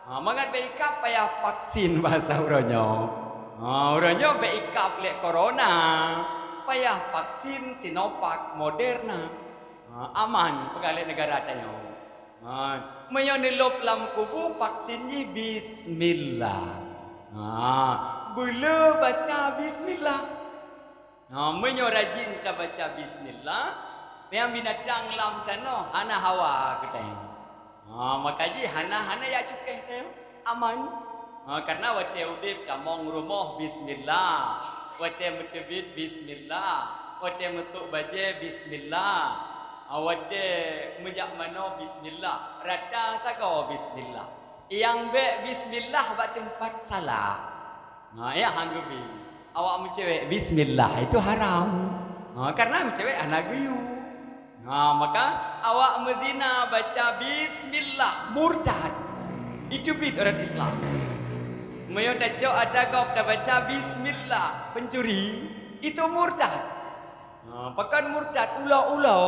Ha, mangat bék ikab payah vaksin bahasa uroe nyoe. Ha, uroe nyoe bék ikab lé corona, payah vaksin Sinovac, Moderna. Ha, aman peugah lé negara tanyoe. Ha, meunyoe neulôb lam kubu vaksin jih bismillah. Ha, beule baca bismillah. Ha, meunyoe rajin tabaca bismillah, nyang binatang lam tanoh hana hawa keu tanyoe. Ha, maka jih hana, hana jak cukéh tanyoe, aman. Ha, karena watée udeb tamong rumoh bismillah, watée meuteubiet bismillah, watée meutok bajée bismillah, ha, watée meujak manoe bismillah, rata sagoe bismillah. Nyang bék bismillah bak teumpat salat. Ha, ya, han geubi. Awak meucewek bismillah itu haram. Ha, karena meucewek hana geuyue. Ha, maka awak meuzina baca bismillah, murtad. Itu bit orang Islam. Meunyoe tacok ata gob tabaca bismillah, pencuri, itu murtad. Ha, pakon murtad, ulo-ulo.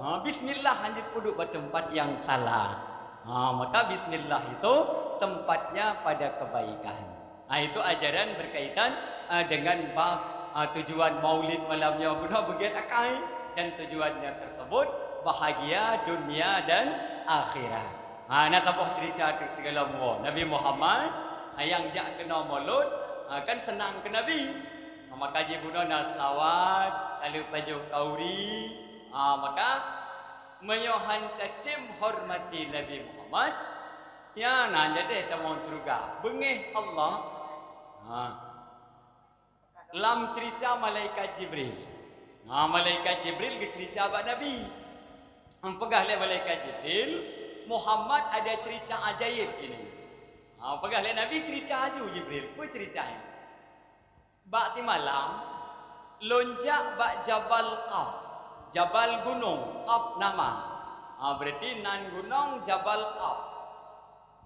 Ha, bismillah hana peuduek bak teumpat nyang salah. Ha, maka bismillah itu tempatnya pada kebaikan. Ha, itu ajaran berkaitan, ha, dengan bab, ha, tujuan maulid malam nyoe. Bunoe beugiat akai dan tujuannya tersebut bahagia dunia dan akhirat. Ha, na saboh cerita teugalom woe. Nabi Muhammad, ha, nyang jak keunoe maulud, ha, kan seunang keu Nabi. Ha, maka jibunoe na seulaweuet, taleueb pajoh khauri. Ha, maka meunyoe han tatem hormati Nabi Muhammad, nyan na jadi tamong syeuruga. Beungéh Allah. Ha. Lam cerita malaikat Jibril. Ha, malaikat Jibril geucerita bak Nabi. Peugah lé malaikat Jibril, "Muhammad ada cerita ajaib ini." Ha, peugah lé Nabi, "Cerita aju Jibril, peue cerita nyan?" "Bak timalam, lôn jak bak Jabal Qaf." Jabal gunong, Qaf nama. Ha, berarti nan gunong Jabal Qaf.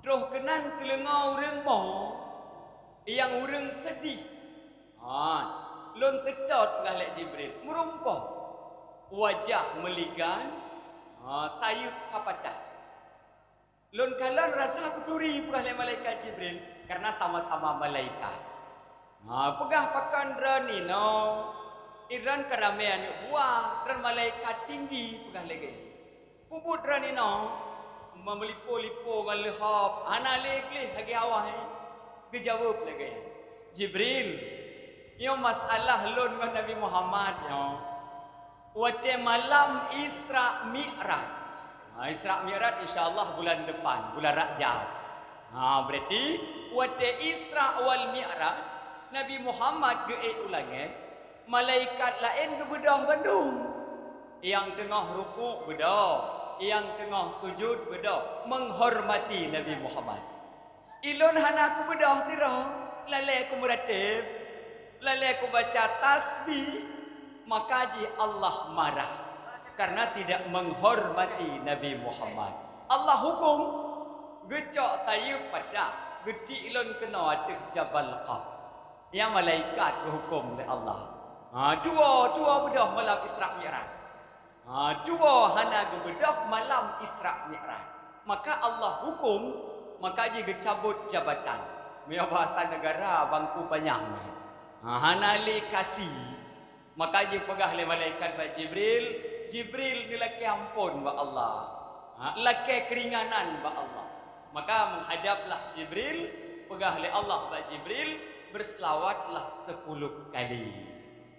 Troh keunan teuleungoe ureuëng mo, nyang ureuëng seudeh. Ha, lôn teutot peugah lé Jibril, meurumpok. Wajah meuligan, ha, sayeuep ka patah. Lôn kalon rasa kuturi peugah lé malaikat Jibril, karena sama-sama malaikat. Ha, peugah pakon droeneuh inoe, droeneuh ka ramé aneuëk buah, droeneuh malaikat tinggi peugah lagée. Peubuet droeneuh inoe, meumeulipo-lipo ngon leuhob, hana lé gleh lagée awai. Geujaweueb lagée, "Jibril, nyoe masalah lôn ngon Nabi Muhammad nyoe." Watée malam Isra Mi'raj. Ha, Isra Mi'raj insya Allah bulan depan, bulan Rajab. Ha, berarti watée Isra wal Mi'raj, Nabi Muhammad geuék u langét, malaikat laén geubeudôh bandum. Nyang teungoh rukuk beudôh, nyang teungoh sujud beudôh, menghormati Nabi Muhammad. Ilôn hana kubeudôh sidroe, lalée kumeuratéb, lalée kubaca tasbih, maka jih Allah marah karena tidak menghormati Nabi Muhammad. Allah hukum, geucok sayeuep patah, geutiek lôn keunoe ateueh Jabal Qaf. Nyan malaikat geuhuköm lé Allah. Ha, dua, dua beudôh malam Isra Mi'raj. Ha, dua hana geubeudôh malam Isra Mi'raj. Maka Allah huköm, maka jih geucabot jabatan. Meunyoe bahasa negara, bangku panyang. Ha, hana lé kasi. Maka jipeugah lé malaikat bak Jibril, "Jibril, neulakée amphon bak Allah. Ha, lakée keuringanan bak Allah." Maka meuhadaplah Jibril, peugah lé Allah bak Jibril, "Berselawatlah sepuluh kali."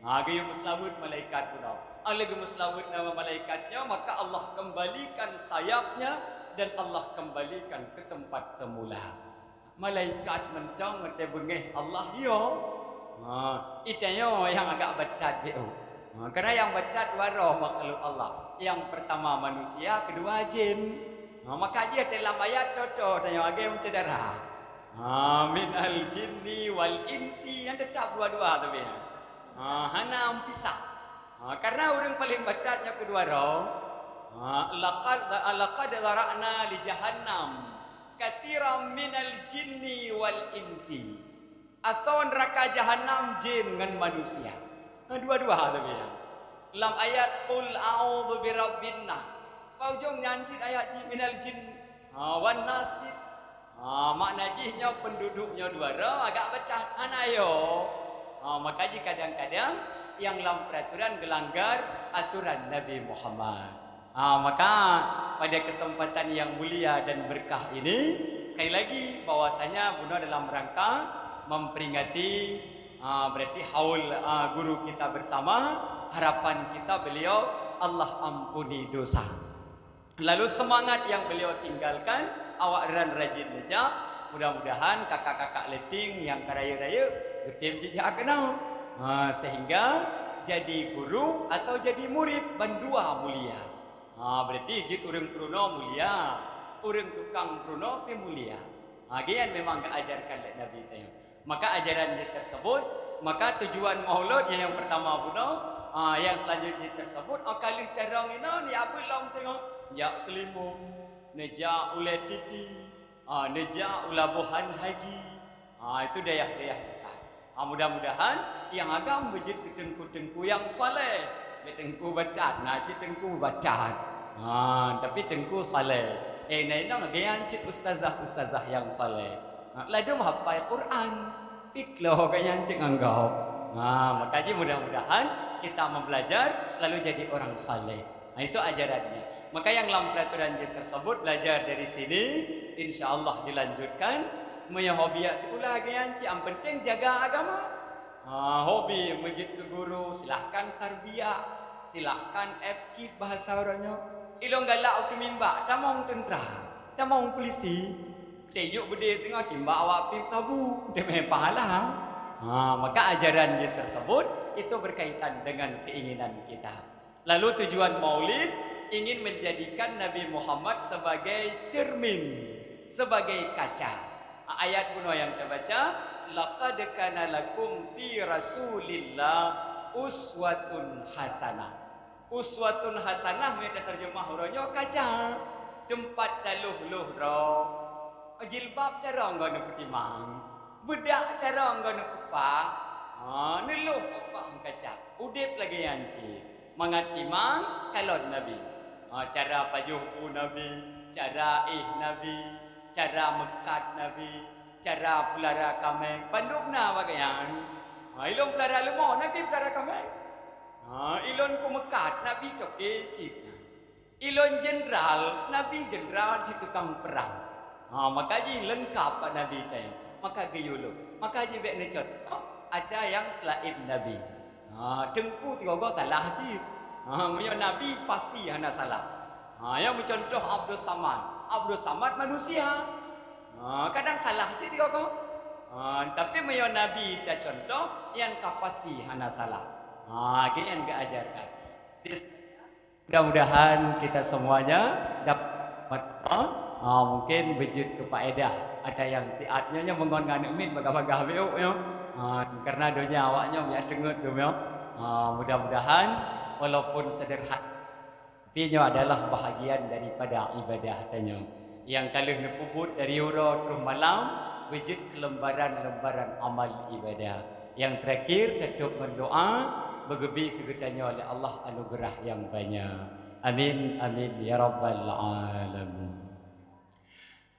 Ha, geuyue meuseulaweuet malaikat bunoe. Óh lheueh geumeuseulaweuet nama malaikat nyoe, maka Allah kembalikan sayapnya dan Allah kembalikan ke tempat semula. Malaikat mantong watée beungéh Allah yo. Ha, itanyoe nyang agak batat beu. Ha, karena nyang batat dua droe makhluk Allah. Nyang pertama manusia, kedua jin. Ha, maka jih dalam ayat toto tanyoe agée meusyedara. Ha, minal jinni wal insi, nyang tetap dua-dua tapi. Ha, hana meupisah. Ha, karena ureuëng paléng batat nyoe keudua droe. Ha, laqad, laqad zara'na li jahannam katsiran minal jinni wal insi. Atau neraka jahanam jin ngon manusia. Ha, dua-dua tapi ya. Lam ayat qul a'udzu birabbin nas. Bak ujong nyan cit ayat jin minal jin. Ha, wan nas cit. Ha, makna jih nyoe penduduk nyoe dua droe agak pecah hana yo. Ha, maka jih kadang-kadang yang lam peraturan gelanggar aturan Nabi Muhammad. Ha, maka pada kesempatan yang mulia dan berkah ini, sekali lagi bahwasanya bunoe dalam rangka memperingati, ha, berarti haul, ha, guru kita bersama, harapan kita beliau Allah ampuni dosa. Lalu semangat yang beliau tinggalkan, awak ran rajin neujak, mudah-mudahan kakak-kakak leuting nyang ka rayeuk-rayeuk geutem jijak keunoe. Ha, sehingga jadi guru atau jadi murid bandua mulia. Ha, berarti jeuet ureuëng peurunoe mulia, ureuëng tukang peurunoe pih mulia. Ha, geuyan memang geuajarkan lé Nabi tanyoe. Maka ajaran jih tersebut, maka tujuan maulud yang, yang pertama bunoe, ha, yang selanjutnya tersebut, oh, ka lheueh carong inoe, ya, beuet lom teungoh, jak Seulimbong, neujak Ulée Titi, ha, neujak u Labohan Haji. Ha, itu dayah-dayah besar. Ha, mudah-mudahan yang agam beujeuet keu teungku-teungku yang saleh. Bèk teungku batat, na cit teungku batat. Ha, tapi teungku saleh. Eh, na inong geuyan cit ustazah-ustazah yang saleh. Ha, ladum hafai Quran. Pih klo geuyan cit ngon gob. Ha, maka jih mudah-mudahan kita mau belajar lalu jadi orang saleh. Nah, itu ajarannya. Maka yang lam peraturan jih tersebut belajar dari sini, insya Allah dilanjutkan. Meunyoe hobi yak teukulah lagèe nyan cit, yang penting jaga agama. Ha, hobi meujeuet keu guru, silahkan tarbiyah, silahkan F K I P bahasa uroenyoe. Ilôn galak u mimba, tamong teuntra, tamong polisi. Teujuk beudé teungoh timbak awak pih tabu, teumé pahala. Ha, maka ajaran jih tersebut itu berkaitan dengan keinginan kita. Lalu tujuan maulid ingin menjadikan Nabi Muhammad sebagai cermin, sebagai kaca. Ayat bunoe nyang tabaca, "Laqad kana lakum fi Rasulillah uswatun hasanah." Uswatun hasanah meunyoe taterjemah uroenyoe kaca, teumpat talôh-lôh droe. Jilbab carông goe neupeutimang, beudak carông goe neupeupak, ha, neulôh bak meukaca. Udép lagèe nyan cit. Mangat timang kalon Nabi. Ha, cara pajoh bu Nabi, cara éh Nabi, cara meukat Nabi, cara peulara kaméng, bandum na bak gobnyan. Ha, ilôn peulara leumô, Nabi peulara kaméng. Ha, ilôn peumeukat, Nabi coke cit. Ilôn jeundral, Nabi jeundral cit tukang peurang. Ha, maka jih leungkap bak Nabi tanyoe. Maka geuyue lôn. Maka jih bèk neucontoh atra nyang seulaén Nabi. Ha, teungku tigoe-goe salah cit. Ha, meunyoe Nabi pasti hana salah. Ha, nyang meucontoh Abdul Samad. Abdul Samad manusia. Ha, kadang salah cit tigoe-goe. Ha, tapi meunyoe Nabi tacontoh, nyan ka pasti hana salah. Ha, lagèe nyan geuajarkan. Mudah-mudahan kita semuanya dapat, ha, mungkin beujeuet keu faedah. Atra nyang siat nyoe, nyoe meungon ngon aneuk miet bagah-bagah beuh nyoe. Ha, karena donya awak nyoe minyak teungeut dum nyoe. Ha, mudah-mudahan walaupun sederhana, tapi nyoe adalah bahagian daripada ibadah tanyoe. Nyang ka lheueh neupeubuet dari uroe troh malam, beujeuet keu lembaran-lembaran amal ibadah. Nyang terakhir, tatôb ngon doa, beugeubri keu geutanyoe lé Allah anugeurah nyang banyak. Amin, amin, ya rabbal alamin.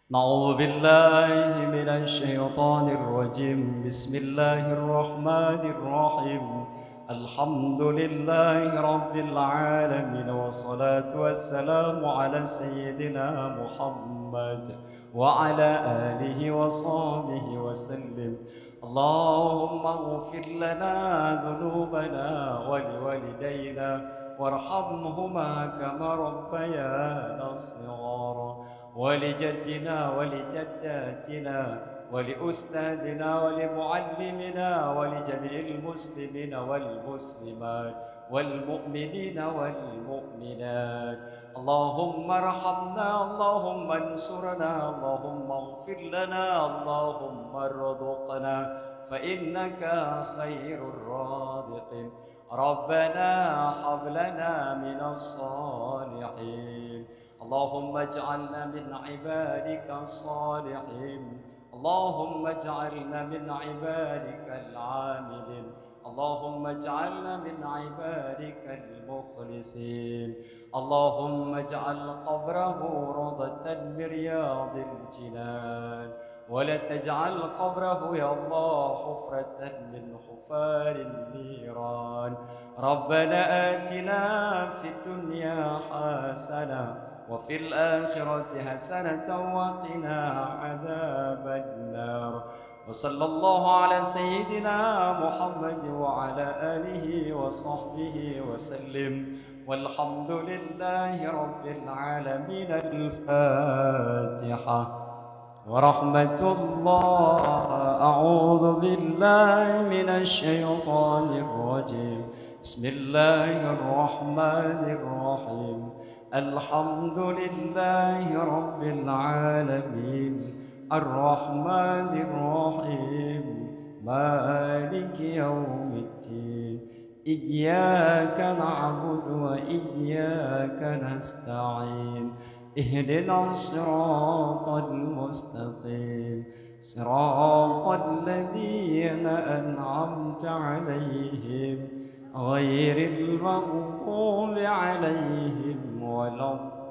أعوذ بالله من الشيطان الرجيم. بسم الله الرحمن الرحيم. الحمد لله رب العالمين، والصلاة والسلام على سيدنا محمد وعلى آله وصحبه وسلم. اللهم اغفر لنا ذنوبنا ولوالدينا وارحمهما كما ربيانا صغارا. ولجدنا ولجداتنا ولأستاذنا ولمعلمنا ولجميع المسلمين والمسلمات والمؤمنين والمؤمنات. اللهم ارحمنا، اللهم انصرنا، اللهم اغفر لنا، اللهم ارزقنا، فإنك خير الرازقين. ربنا هب لنا من الصالحين. اللهم اجعلنا من عبادك الصالحين. اللهم اجعلنا من عبادك العاملين. اللهم اجعلنا من عبادك المخلصين. اللهم اجعل قبره روضة من رياض الجنان، ولا تجعل قبره يا الله حفرة من حفر النيران. ربنا آتنا في الدنيا حسنة وفي الآخرة حسنة وقنا عذاب النار. وصلى الله على سيدنا محمد وعلى آله وصحبه وسلم. والحمد لله رب العالمين. الفاتحة. ورحمة الله. أعوذ بالله من الشيطان الرجيم. بسم الله الرحمن الرحيم. الحمد لله رب العالمين. الرحمن الرحيم. مالك يوم الدين. إياك نعبد وإياك نستعين. اهدنا الصراط المستقيم. صراط الذين أنعمت عليهم غير المغضوب عليهم ولا الضالين.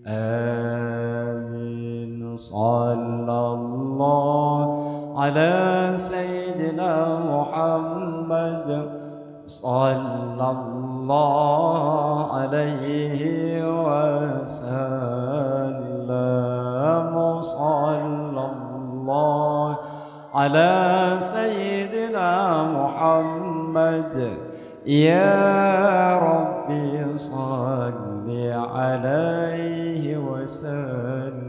آمين. صلى الله على سيدنا محمد. صلى الله عليه وسلم. صلى الله على سيدنا محمد. يا ربي صل عليه وسلم.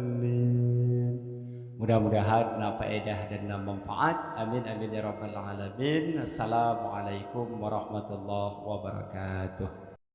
Mudah-mudahan na faedah dan na manfaat. Amin, amin ya rabbal alamin. Assalamualaikum warahmatullahi wabarakatuh.